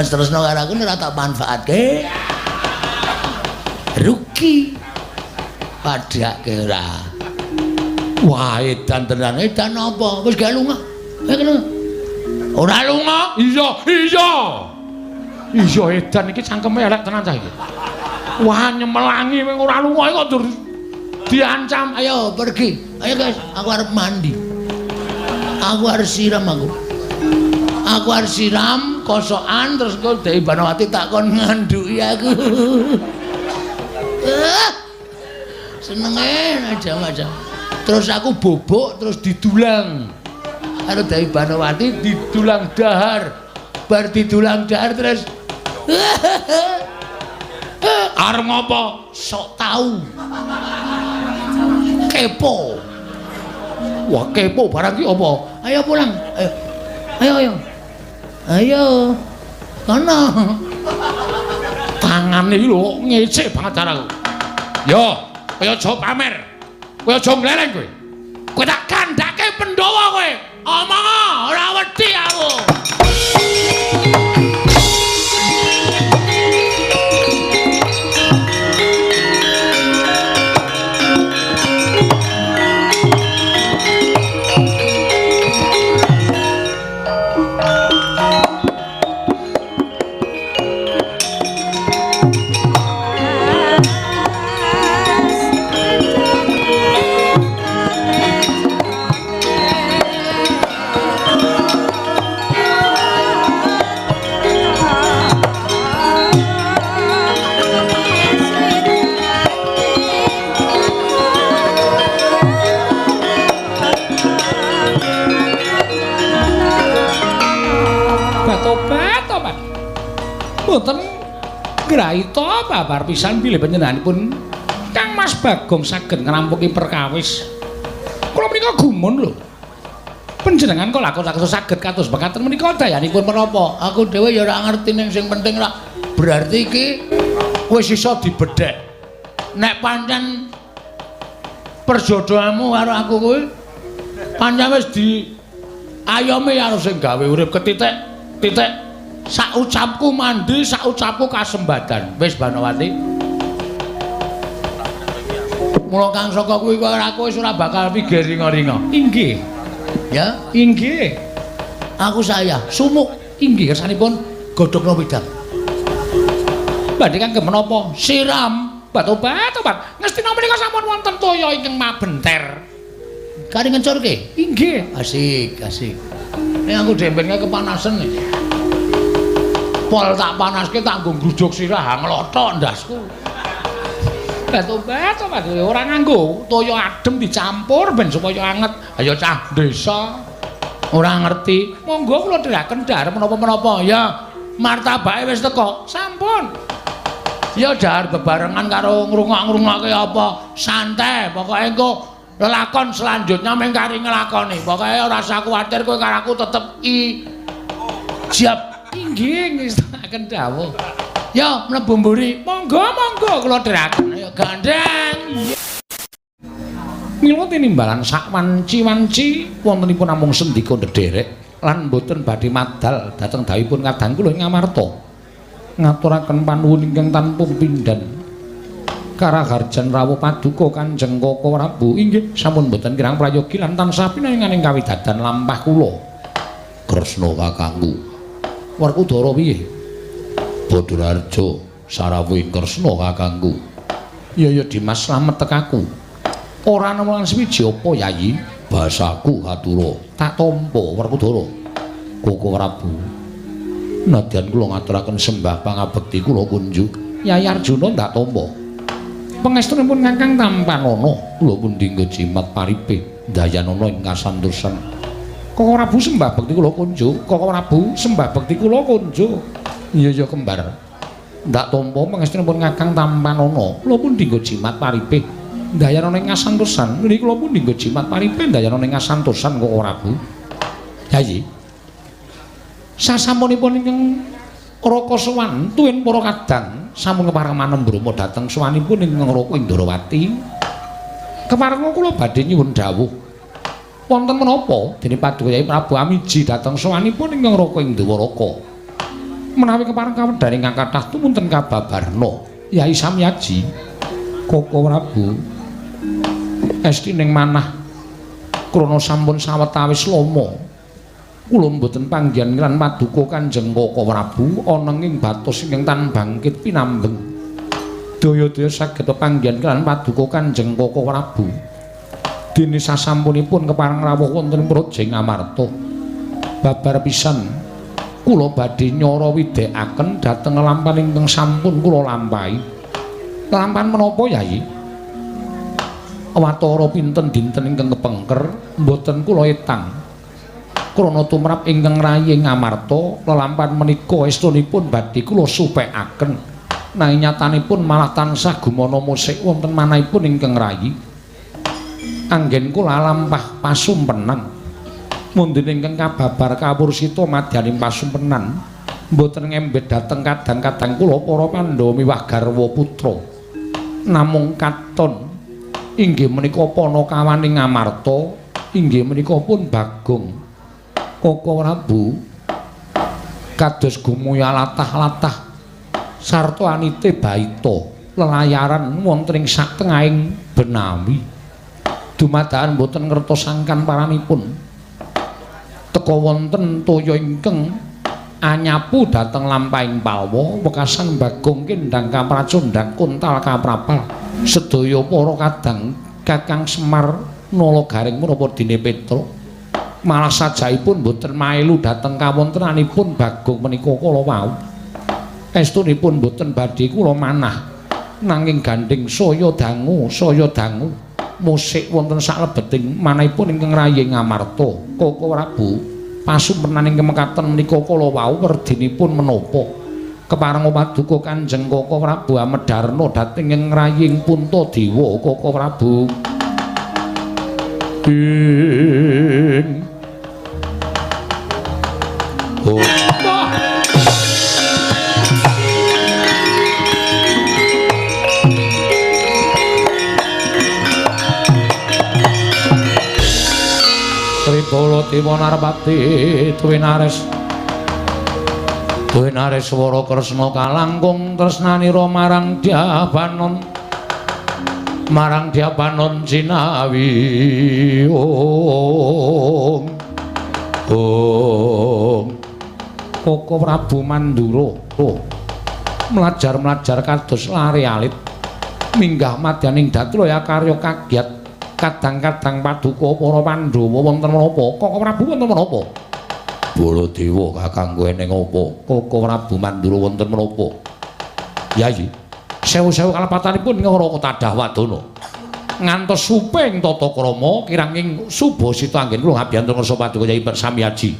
[SPEAKER 1] Terusno karo aku ora tak manfaatke. Rugi. Padhake ora. Wah, edan tenan. Edan apa? Wis gak lunga. Ayo lunga. Ora lunga?
[SPEAKER 3] Iya, iya. Iya edan iki cangkeme elek tenan cah iki. Wah, nyemelangi wong ora lunga kok dur diancam.
[SPEAKER 1] Ayo pergi. Ayo guys, aku arep mandi. Aku harus siram aku. Aku harus siram kosokan terus kok Dewi Banowati tak kon ngandhuki aku. Senenge aja-aja. Terus aku bobok terus didulang. Karo Dewi Banowati didulang dahar. Bar didulang dahar terus
[SPEAKER 3] arep ngopo?
[SPEAKER 1] Sok tahu. Kepo.
[SPEAKER 3] Wah, kepo barang ki apa?
[SPEAKER 1] Ayo pulang. Ayo. Ayo ayo. Ayo. Kono.
[SPEAKER 3] Tangane iki lho ngecek banget aku. Yo, kowe aja pamer. Kowe aja ngleleng kowe. Kowe tak kandhake Pandhawa kowe.
[SPEAKER 1] Omong ora wedi aku.
[SPEAKER 3] Mboten ngraita babar pisan bilih panjenenganipun Kang Mas Bagong saged ngrampungi perkawis. Kula menika gumun lho. Panjenengan kok lakon-lakon saged kados mekaten menika dayanipun menapa?
[SPEAKER 1] Aku dhewe ya ora ngerti ning sing penting rak berarti iki
[SPEAKER 3] wis iso dibedhek.
[SPEAKER 1] Nek pancen perjodohanmu karo aku kuwi pancen wis di ayomi
[SPEAKER 3] karo sing gawe urip ketitik titik sak ucapku mandi, sak ucapku kasembadan. Wis Banowati.
[SPEAKER 1] Mula Kang Saka kuwi karo aku wis ora bakal
[SPEAKER 3] pikir ringa-ringa. Inggih.
[SPEAKER 1] Ya,
[SPEAKER 3] inggih.
[SPEAKER 1] Aku saya sumuk.
[SPEAKER 3] Inggih kersanipun
[SPEAKER 1] godhogno wedang.
[SPEAKER 3] Badhe kangge menapa?
[SPEAKER 1] Siram
[SPEAKER 3] obat-obat. Ngestina menika sampun wonten toya ingkang mabenter.
[SPEAKER 1] Kari ngencurke?
[SPEAKER 3] Inggih.
[SPEAKER 1] Asik, asik. Nek aku dembenke kepanasan nih.
[SPEAKER 3] Pol tak panaske tak nggo nggrujug sirah nglothok ndasku. Obat-obat ora nganggo toya adem dicampur ben supaya anget. Ayo cah desa ora ngerti. Monggo kula dherekaken dhahar menapa-menapa.
[SPEAKER 1] Ya, martabake wis teko.
[SPEAKER 3] Sampun.
[SPEAKER 1] Ya dhahar bebarengan karo ngrungok-ngrungokke apa. Santai, pokoke engko Lelakon selanjutnya mung kari nglakoni. Pokoke ora usah kuwatir kowe karo aku tetep ijab.
[SPEAKER 3] Inggih ngestakaken dawuh.
[SPEAKER 1] Ya mlebu mburi.
[SPEAKER 3] Monggo monggo kula dherekaken.
[SPEAKER 1] Ayo gandeng.
[SPEAKER 3] Mila tinimbalan sak wanci-wanci wontenipun namung sendika ndederek lan boten badhe madal dhateng dawuhipun kadang kula ing Ngamarta. Ngaturaken panuwun ingkang tanpa pindhan. Karaharjan rawuh paduka Kanjeng Koko Prabu inggih sampun boten kirang prayogi lan tansah pinaringan ing kawidadan lampah kula.
[SPEAKER 1] Kresna kakangku. Werkudara piye? Badararja sarawuhing Kresna kakangku.
[SPEAKER 3] Ya ya Dimas slamet tekaku. Ora ana lan suwiji apa Yayi?
[SPEAKER 1] Basaku katura.
[SPEAKER 3] Tak tampa Werkudara.
[SPEAKER 1] Koko Prabu. Nadyan kula ngaturaken sembah pangabekti kula kunjuk.
[SPEAKER 3] Yayi Arjuna ndak tampa. Pangestunipun Kakang tampanana
[SPEAKER 1] kula pundi nggo jimat paripe ndayanana ing kasantosan.
[SPEAKER 3] Koko Prabu sembah bekti kula kunjuk. Koko Prabu sembah bekti kula kunjuk. Iya ya kembar. Ndak tampa pangestunipun Kakang tampanana kula pundi nggo jimat paripe ndayanana ing kasantosan. Niki kula pundi nggo jimat paripe ndayanana ing kasantosan Koko Prabu.
[SPEAKER 1] Yayi.
[SPEAKER 3] Sasampunipun ingkang Raka sowan tuwin para kadang sampun kepareng manembrama dhateng sowanipun ingkang Raka Indrawati. Kepareng kula badhe nyuwun dawuh. Wonten menapa dene Paduka Yai Prabu Amiji dhateng sowanipun ingkang Raka ing Dwaraka. Menawi kepareng kawedhar ingkang kathah tumunten kababarna Yai Samyaji Koko Prabu estining manah krana sampun sawetawis lama kula mboten panggihan lan paduka Kanjeng Koko Prabu ana ing batos ingkang tan bangkit pinambeng. Daya-daya saged panggihan lan paduka Kanjeng Koko Prabu. Dene sasampunipun kepareng rawuh wonten Praja Ngamarta. Babar pisan kula badhe nyara widhekaken dhateng lampahan ingkang sampun kula lampahi. Lampahan menapa Yayi? Watara pinten dinten ingkang kepengker mboten kula etang. Krana tumrap ingkang rayi Ngamarta lelampahan menika estunipun badhe kula supekaken. Nanging nyatanipun malah tansah gumana musik wonten manahipun ingkang rayi. Anggen kula lampah pasumpenan. Mundine ingkang kababar kawursita madyaning pasumpenan mboten ngembet dhateng kadang-kadang kula para Pandhawa miwah garwa putra. Namung katon inggih menika panakawaning Ngamarta inggih menika pun Bagong. Koko Prabu kados gumuya latah-latah sarta anite baita lelayaran wonten ing satengahing benawi. Dumadakan boten ngertos sangkan paranipun. Teka wonten toya ingkang anyapu dhateng lampahing palwa wekasan Bagong kendhang kapracondhang kuntal kaprapal. Sedaya para kadang Kakang Semar Nala Garing menapa dene Petruk malah sajaipun boten maelu dhateng kawontenanipun Bagong menika kala wau. Estunipun boten badhe kula manah nanging gandheng saya dangu musik wonten saklebeting manahipun ingkang rayi Ngamarta. Koko Prabu pasumpenan ingkang mekaten menika kala wau werdinipun menapa? Kepareng paduka Kanjeng Koko Prabu amedharna dhateng ing raying Puntadewa. Koko Prabu ing oh. Tribala Dewa Narpati tuwinares tuwinares swara Kresna kalangkung tresnanira marang Dyabanon marang Dyabanon jinawi. Om Om Koko Prabu Mandura mlajar-mlajar kados lare alit minggah madyaning datlaya karya kagyat kadang-kadang paduka para Pandhawa wonten menapa? Koko Prabu wonten menapa?
[SPEAKER 1] Baladewa kakangku eneng apa? Koko Prabu Mandura wonten menapa? Yayi,
[SPEAKER 3] sewu-sewu kalepatanipun ing Raka Tadah Wadana. Ngantos suping tata krama kiranging subasita anggen kula ngabiyantur ngersa paduka Yai Samyaji.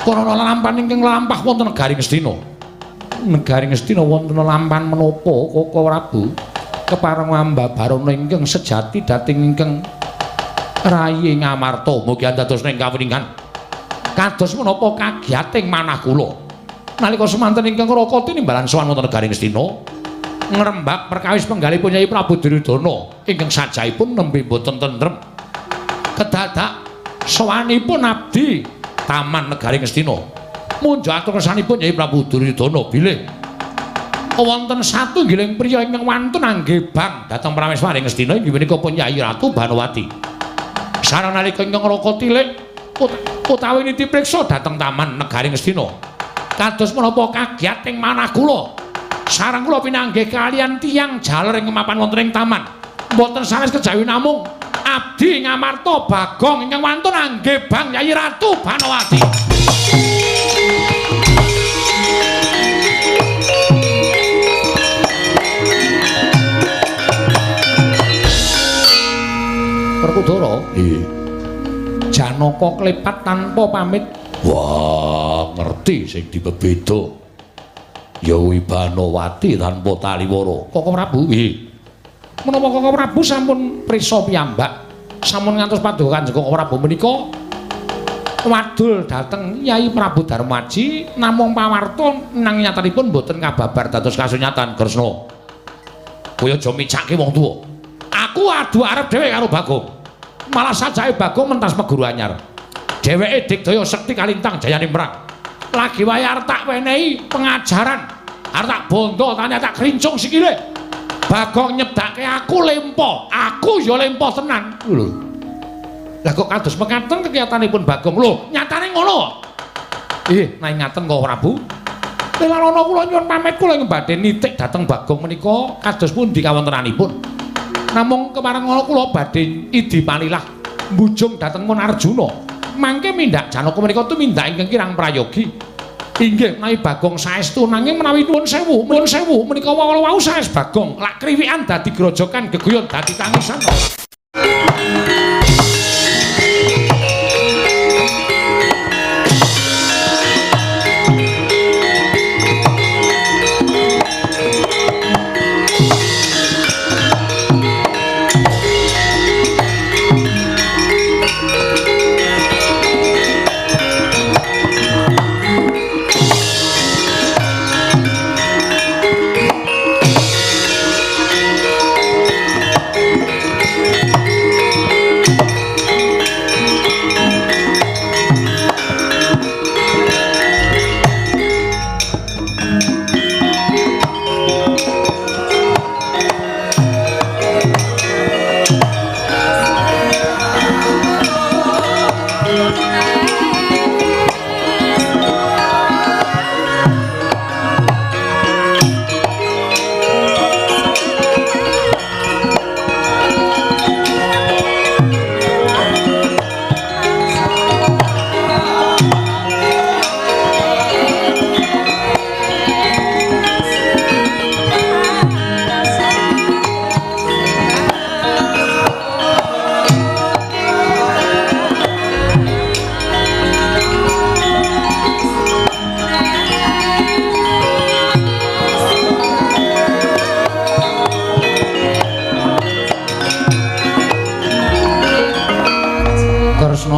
[SPEAKER 3] Karana lampahan ingkang lampah wonten negari Ngastina. Negari Ngastina wonten lampahan menapa Koko Prabu? Kepareng ambabarana ingkang sejati dhateng ingkang
[SPEAKER 1] Rayi Ngamarta mugi andados ing kawuningan. Kados menapa kagiyating manah kula. Nalika semanten ingkang Raka tinimbalan sowan wonten negaring Ngastina ngrembak perkawis penggalipun Yai Prabu Duryudana ingkang sajahipun nembe boten tentrem. Kedadak sowanipun abdi Taman Negaring Ngastina. Munjuk atur kersanipun Yai Prabu Duryudana bilih wonten satunggiling priya ingkang wantun angge bang dhateng prameswaring Ngastina inggih menika pun Yai Ratu Banowati. Sareng nalika ingkang Raka tilik utawi niti priksa dhateng Taman Negaring Ngastina. Kados menapa kagiyating manah kula. Sareng kula pinanggih kaliyan tiyang jaler ing mapan wonten ing taman. Mboten sanes kejawi namung abdi Ngamarta Bagong ingkang wantun angge bang Yai Ratu Banowati. Werkudara, nggih. Janaka klepat tanpa pamit. Wah, ngerti sing dibebeda. Ya kuwi Banowati tanpa taliwara. Koko Prabu, nggih. Menapa Koko Prabu sampun prisa piyambak, sampun ngantos paduka Kanjeng Koko Prabu menika wadul dhateng Yai Prabu Darmaji namung pawarta nang nyatanipun boten kababar dados kasunyatan Kresna. Kowe aja micake wong tuwa. Aku adu arep dhewe karo Bagong. Malah sajake Bagong mentas meguru anyar. Dheweke digdaya sekti kalintang jayane perang. Lagi wae arep tak wenehi pengajaran, arep tak bondo tane tak krincung sikile. Bagong nyedake aku lempo, aku ya lempo tenan. Lho. Lah kok kados mekaten kekiyatanipun Bagong? Lho, nyatane ngono. Nggih, ngaten kok Prabu. Lelana kula nyuwun pamit kula ing badhe nitik dhateng Bagong menika kados pundi kawontenanipun. Namung kepareng ngono kula badhe idi palilah mbujung dhateng Mun Arjuna. Mangke mindak Janaka menika tumindak ingkang kirang prayogi. Inggih menawi Bagong saestu nanging menawi nuwun sewu, nuwun sewu menika wau saes Bagong lak kriwikan dadi grojokan geguyon dadi tangisan.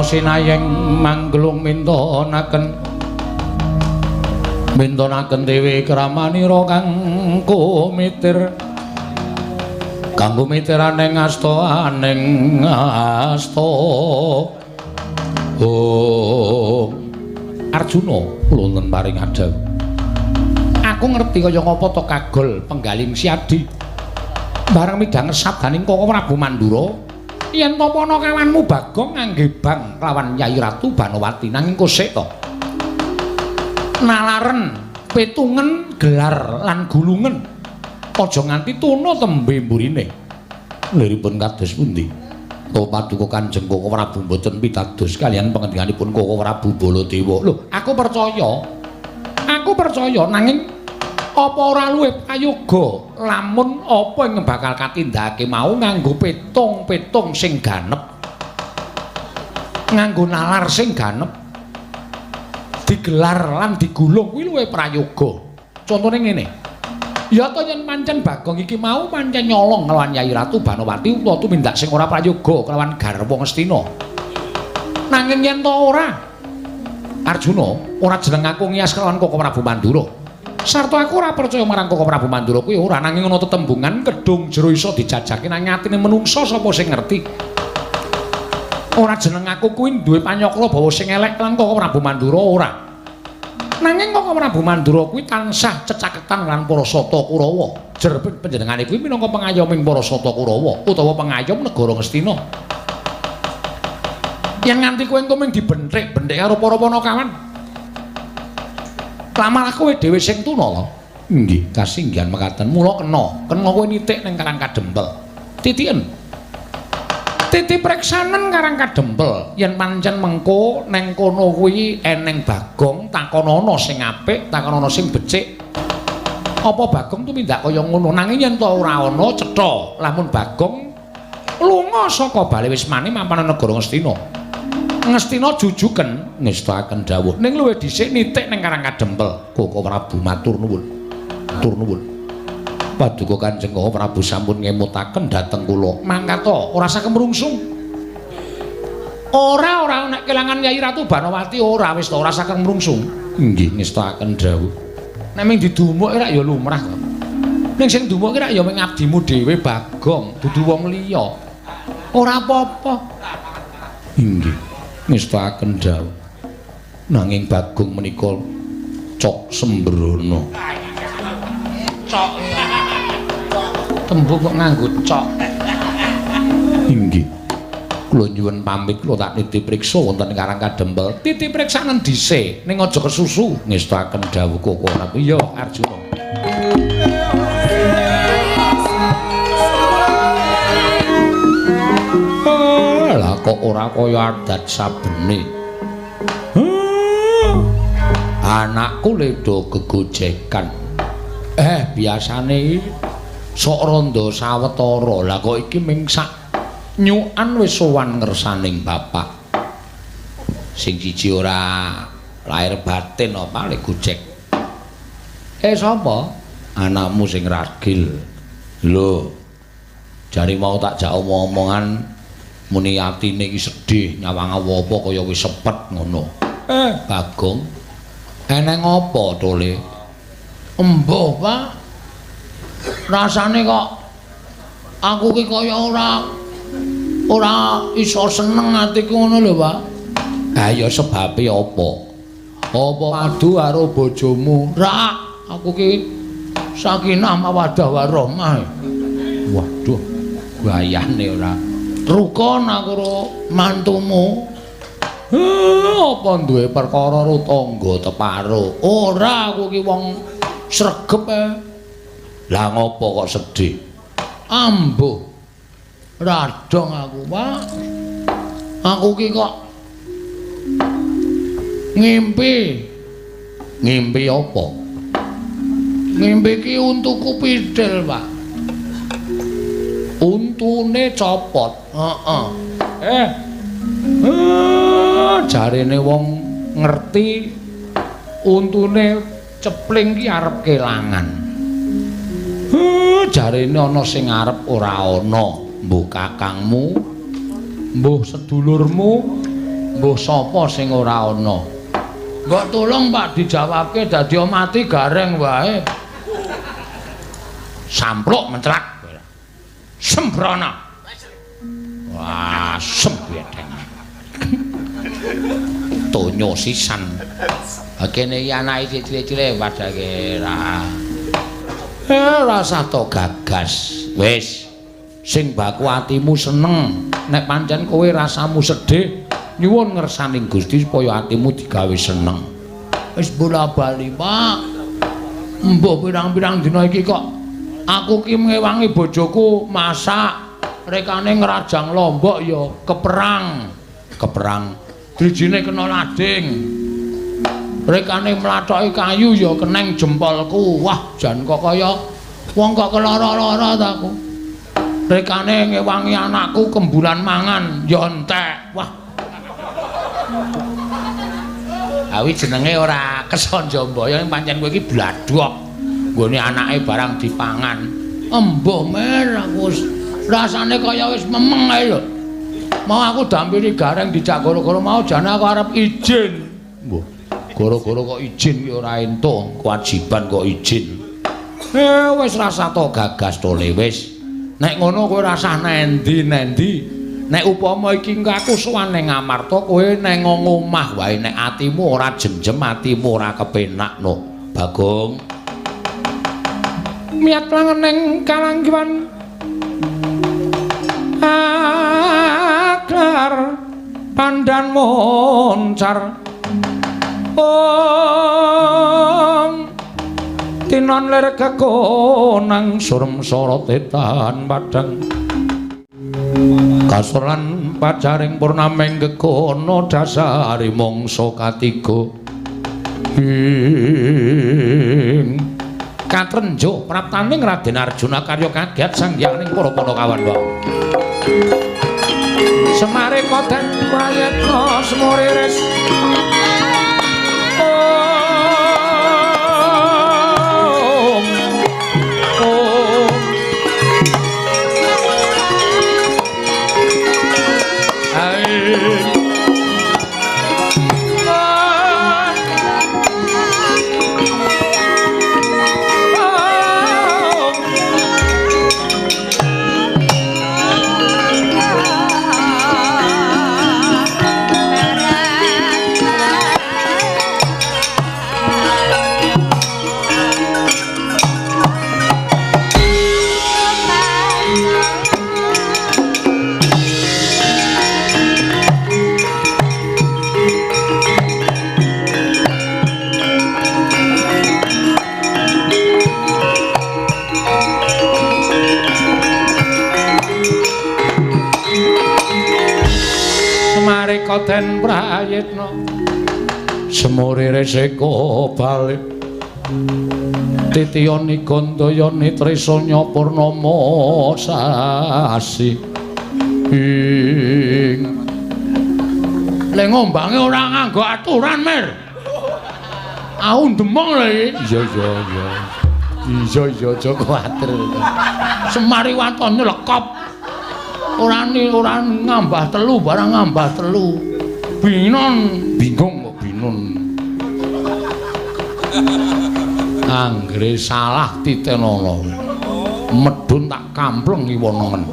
[SPEAKER 1] Sinayeng manggelung mintonaken mintonaken dewi kramanira kang kumitir kanggo mitiraning asta aning asta. Oh Arjuna kula wonten paring adhawuh. Aku ngerti kaya ngapa to kagol penggaling Siadi bareng midhanget sabdaning Koko Prabu Mandura yen to pana kawanmu Bagong ngangge bang lawan Yai Ratu Banowati nanging kosek to nalaren petungen gelar lan gulungen aja nganti tuna tembe mburine. Liripun kados pundi? To paduka Kanjeng Koko Prabu mboten pitados kaliyan pangendhikanipun Koko Prabu Baladewa. Lho, aku percaya. Aku percaya nanging apa ora luwih prayoga lamun apa ing bakal katindakake mau nganggo petung-petung sing ganep, nganggo nalar sing ganep, digelar lan digulung kuwi luwih prayoga. Contone ngene,
[SPEAKER 3] Ya to yen pancen Bagong iki mau pancen nyolong kelawan Yayi Ratu Banowati utawa tumindak sing ora prayoga kelawan garwa Ngastina. Nanging yen to ora Arjuna, ora jeneng aku ngiyas kelawan Koko Prabu Mandura. Sarta aku ora percaya marang Koko Prabu Mandura kuwi ora, nanging ana tetembungan kedung jero iso dijajake nanging atine menungsa sapa sing ngerti. Ora jeneng aku kuwi duwe panyakra bawa sing elek lan Koko Prabu Mandura ora. Nanging Koko Prabu Mandura kuwi tansah cecaketan lan para Sata Kurawa. Jer panjenengane kuwi minangka pengayoming para Sata Kurawa utawa pengayom negara Ngastina. Yen nganti kowe engko mung dibenthik-benthik karo para panakawan. Lah malah kowe dhewe sing tuna lho. Nggih, kasinggihan mekaten. Mula kena, kena kowe nitik ning Karang Kadempel. Titiken. Titi preksanen Karang Kadempel, yen pancen mengko neng kono kuwi eneng Bagong, takonono sing apik, takonono sing becik. Apa Bagong tumindak kaya ngono? Nanging yen to ora ana cetha, lamun Bagong lunga saka bale wismane mapan negara Ngastina. Ngastina jujuken ngestakaken dawuh. Ning luwih dhisik nitik ning Karang Kadempel. Koko Prabu matur nuwun. Matur nuwun. Paduka Kanjeng Koko Prabu sampun ngemutaken dhateng kula. Mangkat to, ora usah kemrungsung. Ora ora nek kelangan Yayi Ratu Banowati ora wis to ora usah kemrungsung. Nggih ngestakaken dawuh. Nek ming didumuk rak ya lumrah to. Ning sing dumuk ki rak ya ming abdimu dhewe Bagong, dudu wong liya. Ora apa-apa. Inggih ngestakaken dawuh. Nanging Bagong menika cok sembrono. Cok. Tembung kok nganggo cok. Inggih. Kula nyuwun pamit, kula tak nitip priksa wonten Karang Kadempel. Titip priksanen dhisik, ning aja kesusu. Ngestakaken dawuh Koko Prabu. Iya, Arjuna. Lah kok ora kaya adat sabene. Anakku ledo gegojekan. Biasane sok rondo sawetara. Lah kok iki ming sak nyukan wis sowan ngersaning bapak. Sing siji ora lahir batin apa lek gojek. Sapa? Anakmu sing ragil. Lho. Jare mau tak jak omong-omongan muni atine iki sedih nyawang apa kaya wis sepet ngono. Bagong. Eneng apa tole? Embuh, Pak. Rasane kok aku ki kaya ora iso seneng atiku ngono lho, Pak. Ha ya sebabe apa? Apa adu karo bojomu? Ra, aku ki sakinah mawaddah warahmah. Waduh, gayane ora. Rukun aku karo mantumu. Apa duwe perkara karo tangga teparo? Ora, aku ki wong sregep. Lah ngopo kok sedih? Ambuh. Radong aku, Pak. Aku ki kok ngimpi. Ngimpi apa? Ngimpi ki untuku pidhil, Pak. Untune copot. Heeh. Jarene wong ngerti untune cepling ki arep kelangan. Jarene ana sing arep ora ana. Mbuh kakangmu, mbuh sedulurmu, mbuh sapa sing ora ana. Mbok tulung Pak dijawabke dadi mati gareng wae. Sampluk mencerak. Sembrono. Wah, sembedeng. Tonyo sisan. Kene iki anake cilik-cilik padake ra. Rasah to gagas. Wis. Sing baku atimu seneng. Nek pancen kowe rasamu sedih, nyuwun ngersaning Gusti supaya atimu digawe seneng. Wis bola-bali, Pak. Mbah pirang-pirang dina iki kok aku ki ngewangi bojoku masak, rekane ngrajang lombok ya keperang. Keperang. Drijine kena lading. Rekane mlathoki kayu ya keneng jempolku. Wah, jan kok kaya wong kok kelara-lara ta aku. Rekane ngewangi anakku kembulan mangan ya entek. Wah. Awi jenenge ora kesanja mbaya, pancen kowe iki bladhok.
[SPEAKER 1] Nggone anake barang dipangan. Embuh mer aku wis rasane kaya wis memeng ae lho. Mau aku dampiri Gareng dijak goro-goro mau jane aku arep izin. Mbuh, goro-goro kok izin ki ora entuk, kewajiban kok izin. Wis rasa to gagas to le wis. Nek ngono kowe rasah nendi-nendi. Nek upama iki engko aku sowan ning Amarta kowe neng omah wae nek atimu ora jenjem, atimu ora kepenak no. Bagong.
[SPEAKER 3] Miyat langeneng kalanggiwan akar pandan moncar. Om tinon lir kekonang surem sorot etan padang.
[SPEAKER 1] Kasoran pacaring purnameng gegono dasari mangsa katiga. Ing katrenjo praptaning Raden Arjuna karya kagiat sanghyanging para Panakawan wae.
[SPEAKER 3] Semare koten prayitna semuriris. Om Om Koten prayitna
[SPEAKER 1] semuriris eko balik titiyani gandayani trisanya purnama sasi. Ing le ngombange ora nganggo aturan mer. Aku ndemong lho iki. Iya iya iya. Iya iya aja kuwatir. Semari waton nyelekop. Ora ora ngambah telu barang ngambah telu. Binon bingung kok binon. Anggere salah titenono. Medhun tak kampleng iwonongen.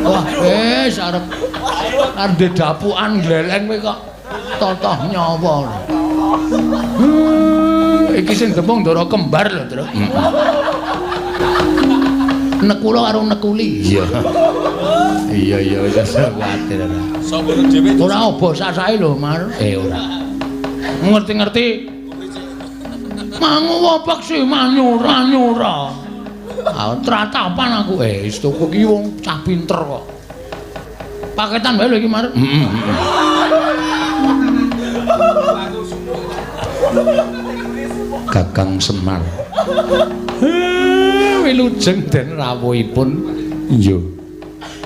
[SPEAKER 1] Wah wis arep arep dapukan gleleng kowe kok totoh nyawa. Iki sing demung Ndara kembar lho, Tru. Nekula karo nekuli. Iya. Iya iya wis kuwatir ora.
[SPEAKER 5] Sapa dhewe
[SPEAKER 1] ora obo sasahe lho, Mar. Ora. Ngerti-ngerti. Mangu peksi manyura-nyura. Ah tratapan aku. Wis tuku ki wong cah pinter kok. Paketan wae lho iki, Mar. Heeh. Kakang Semar. Wilujeng den rawuhipun iya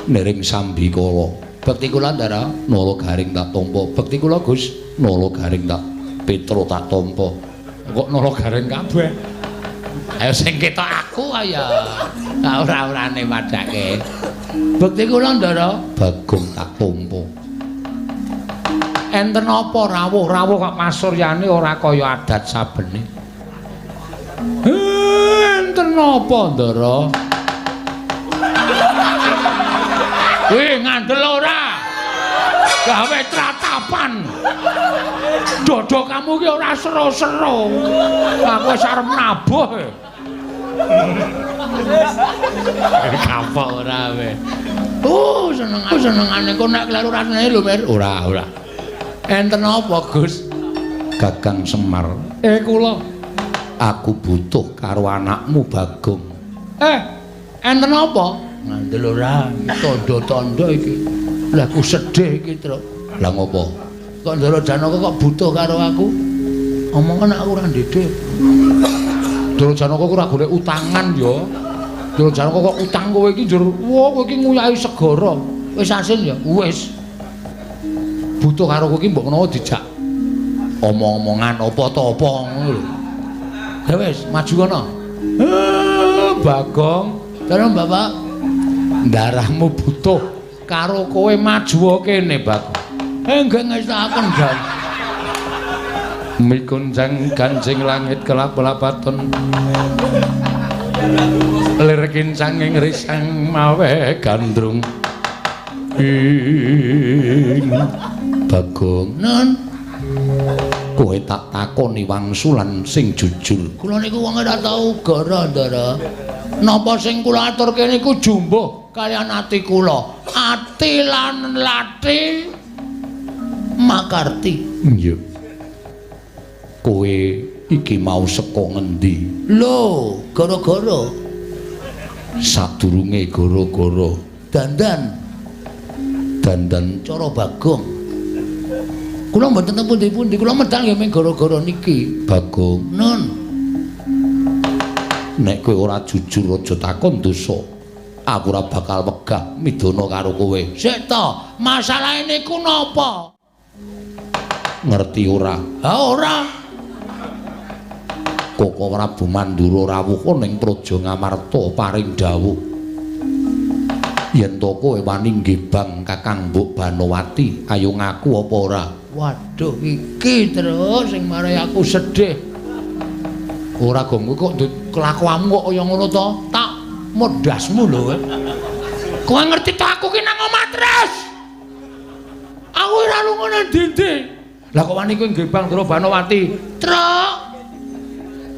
[SPEAKER 1] nering sambikala. Bekti kula Ndara nala garing tak tampa. Bekti kula Gus nala garing tak Petro tak tampa. Kok nala garing kabeh? Ayo sing ketok aku ayo. Ora-orane padhake. Bekti kula Ndara Bagong tak tampa. Enten apa rawuh-rawuh kok masuryane ora kaya adat sabene. Enten apa Ndara? Wih ngandel ora? Gawe tratapan. Dodo kamu ki ora sero-sero. Aku wis arep nabuh. Kapok ora kowe. Seneng aku senengane kok nek kleru rasane lho Mir. Ora, ora. Enten apa, Gus? Kakang Semar. Kula aku butuh karo anakmu Bagong. Enten apa? Ngandel ora, tandha-tandha iki. Lah aku sedih iki, Truk. Lah ngopo? Kok Ndara Janaka kok butuh karo aku? Omongan aku ora ndhedhe. Ndara Janaka ku ora golek utangan ya. Ndara Janaka kok utang kowe iki njur, wah kowe iki nguyahi segara. Wis asin ya? Wis. Butuh karo kowe iki mbok menawa dijak omong-omongan apa ta apa ngono lho. Ya wis, maju kono.
[SPEAKER 3] Bagong,
[SPEAKER 1] Dalem Bapak,
[SPEAKER 3] darahmu butuh karo kowe maju kene, Bagong.
[SPEAKER 1] Nggih ngestakaken, Jan.
[SPEAKER 3] Mikunjang ganjing langit kelap-lapaton. Lir kincanging risang mawe gandrung. Ing Bagong,
[SPEAKER 1] Nun,
[SPEAKER 3] kowe tak takoni wangsulan sing jujur.
[SPEAKER 1] Kula niku wong ora tau gara, Ndara. Napa sing kula aturke niku jumbuh kaliyan ati kula. Ati lan lati makarti.
[SPEAKER 3] Iya. Kowe iki mau saka ngendi?
[SPEAKER 1] Lho, gara-gara
[SPEAKER 3] sadurunge gara-gara
[SPEAKER 1] dandan
[SPEAKER 3] dandan
[SPEAKER 1] cara Bagong. Kula mboten teng pundi-pundi, kula medal nggih mung gara-gara niki.
[SPEAKER 3] Bagong,
[SPEAKER 1] Nun,
[SPEAKER 3] nek kowe ora jujur aja takon dosa. Aku ora bakal wegah midana karo kowe.
[SPEAKER 1] Sik to, masalahe niku napa?
[SPEAKER 3] Ngerti ora?
[SPEAKER 1] Ha ora.
[SPEAKER 3] Koko Prabu Mandura rawuh ning Praja Ngamarta paring dawuh. Yen to kowe wani nggebang Kakang Mbok Banowati, ayo ngaku apa ora?
[SPEAKER 1] Waduh, iki terus sing marai aku sedih.
[SPEAKER 3] Ora Gong, kowe kok kelakuanmu kok kaya ngono to?
[SPEAKER 1] Tak modasmu lho kowe. Kowe ngerti to aku ki nang omah terus. Aku ora lunga nang ndi-ndi.
[SPEAKER 3] Lah kok wani kowe nggebang Ndara Banowati?
[SPEAKER 1] Truk.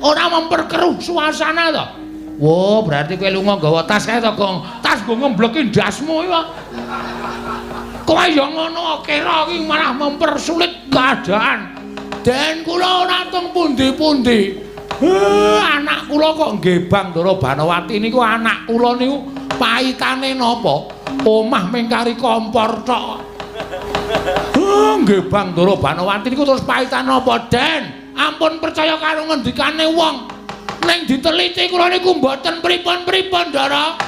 [SPEAKER 1] Ora memperkeruh suasana to.
[SPEAKER 3] Wo, berarti kowe lunga nggawa tas kae to, Gong. Tas nggo ngembleki ndasmu iki wae.
[SPEAKER 1] Kowe ya ngono kira iki malah mempersulit keadaan. Den kula ora teng pundi-pundi.
[SPEAKER 3] Anak kula kok nggebang Ndara Banowati niku anak kula niku paitane napa? Omah mengkari kompor tok. Nggebang Ndara Banowati niku terus paitan napa, Den?
[SPEAKER 1] Ampun percaya karo ngendikane wong. Ning diteliti kula niku mboten pripun-pripun, Ndara.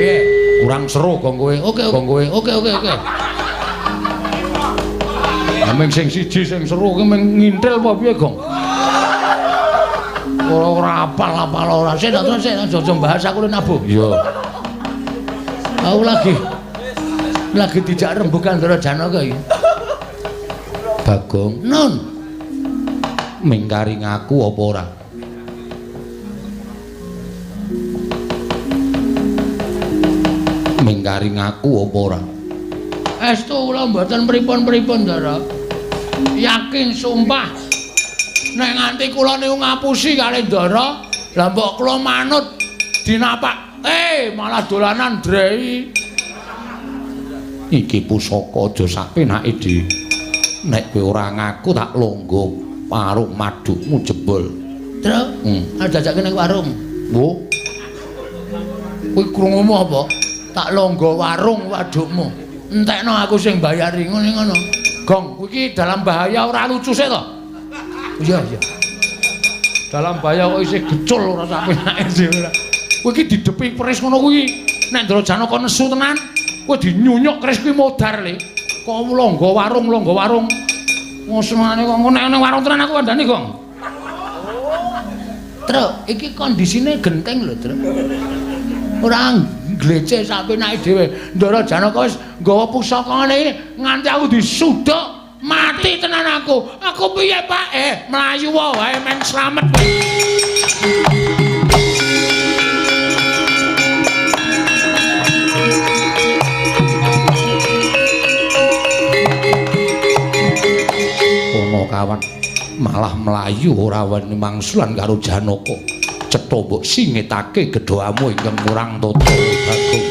[SPEAKER 3] Piye? Kurang seru kok kowe.
[SPEAKER 1] Oke,
[SPEAKER 3] Kok kowe.
[SPEAKER 1] Oke, oke, oke.
[SPEAKER 3] Lah ming sing siji sing seru ki ming ngintil apa piye, Gong?
[SPEAKER 1] Ora apal-apal ora. Sik terus sik aja bahas aku lho nabuh.
[SPEAKER 3] Iya.
[SPEAKER 1] Aku lagi dijak rembugan Ndara Janaka iki.
[SPEAKER 3] Bagong,
[SPEAKER 1] Nun,
[SPEAKER 3] mingkari ngaku apa ora? Mingkari ngaku apa ora?
[SPEAKER 1] Estu kula mboten pripun-pripun, Ndara. Yakin sumpah. Nek nganti kula niku ngapusi kalih Ndara, lah mbok kula manut dinapak. Malah dolanan drei.
[SPEAKER 3] Iki pusaka aja sapenake, Dik. Nek kowe ora ngaku tak longgo warung madukmu jebol.
[SPEAKER 1] Truk, ajajake ning warung.
[SPEAKER 3] Wo.
[SPEAKER 1] Kowe krungumu apa? Tak longgo warung wadukmu. Entekno aku sing bayari ngene ngono.
[SPEAKER 3] Gong, kowe iki dalam bahaya ora lucu sik to?
[SPEAKER 1] Iya, iya.
[SPEAKER 3] Dalam bahaya kok isih gecul ora sapenake dhewe ora. Kowe iki didepi keris ngono kuwi. Nek Ndara Janaka nesu tenan, kowe dinyunyuk keris kuwi modar le. Kok longgo warung, longgo warung. Ngosenane kok nek nang warung tenan aku kandhani, Gong.
[SPEAKER 1] Truk, iki kondisine genteng lho, Truk. Ora ngleceh sapenake dhewe. Ndara Janaka wis nggawa pusaka ngene iki nganti aku disuduk mati tenan aku. Aku piye, Pak? Mlayu wae men slamet.
[SPEAKER 3] Ono kawan malah mlayu ora wani mangsulan karo Janaka. Cetha mbok singetake gedhamu ingkang murang tata, Bagong.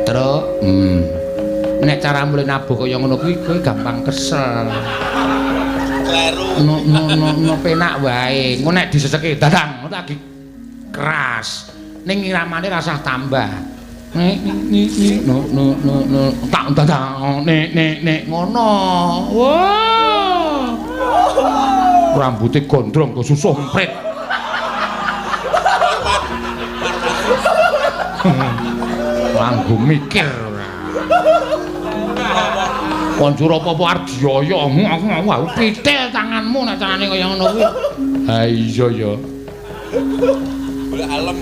[SPEAKER 3] Truk, nek cara mulih nabuh kaya ngono kuwi kowe gampang kesel.
[SPEAKER 4] Kleru.
[SPEAKER 3] No no no, no penak wae. Engko nek diseseki dadang lagi keras. Ning iramane rasah tambah.
[SPEAKER 1] Nek nek nek no no no no tak tak nek nek nek ngono. Wah. Rambute gondrong kok susuh emprit. Langgo mikir ora. Konjur apa-apa arep dioyo aku pitil tanganmu nek carane kaya ngono kuwi. Ha iya ya.
[SPEAKER 5] Golek alem.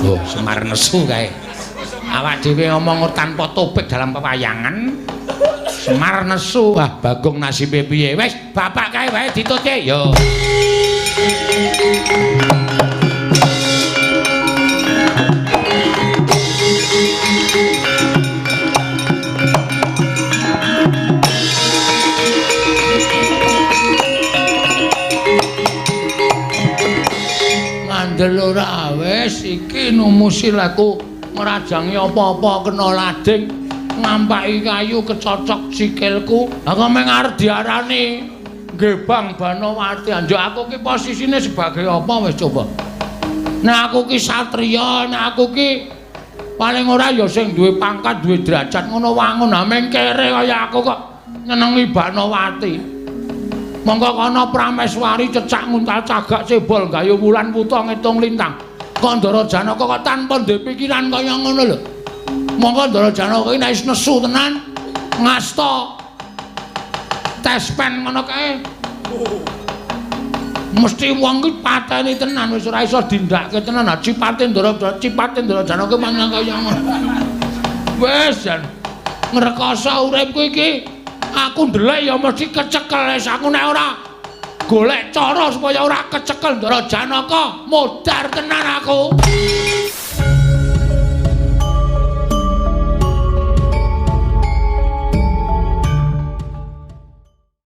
[SPEAKER 1] Oh, Semar nesu kae. Awak dhewe ngomong tanpa topik dalam pewayangan. Semar nesu. Wah, Bagong nasibe piye? Wis, bapak kae wae ditutke. Yo. Ngandel ora wis iki numusi laku ngrajangi apa-apa kena lading ngampaki kayu kecocok sikilku. Aku meng arep diarani Gebang Banowati. Anjuk aku ki posisine sebagai apa wis coba. Nek aku ki satriya, nek aku ki paling ora ya sing duwe pangkat, duwe derajat ngono wangun. Ha meng kere kaya aku kok nyenengi Banowati. Monggo kana Prameswari cecak nguntal cagak cebol gayu wulan wuta ngitung lintang. Kok Ndara Janaka kok tanpa ndek pikiran kaya ngono lho. Monggo Ndara Janaka iki nek wis nesu tenan ngasta tespen ngono kae. Mesti wong ki pateni tenan wis ora iso dindake tenan. Ha cipate Ndara cipate Ndara Janaka mangan kaya ngono. Wis jan ngrekoso uripku iki. Aku ndelek ya mesti kecekel wis aku nek ora golek cara supaya ora kecekel Ndara Janaka modar tenan aku.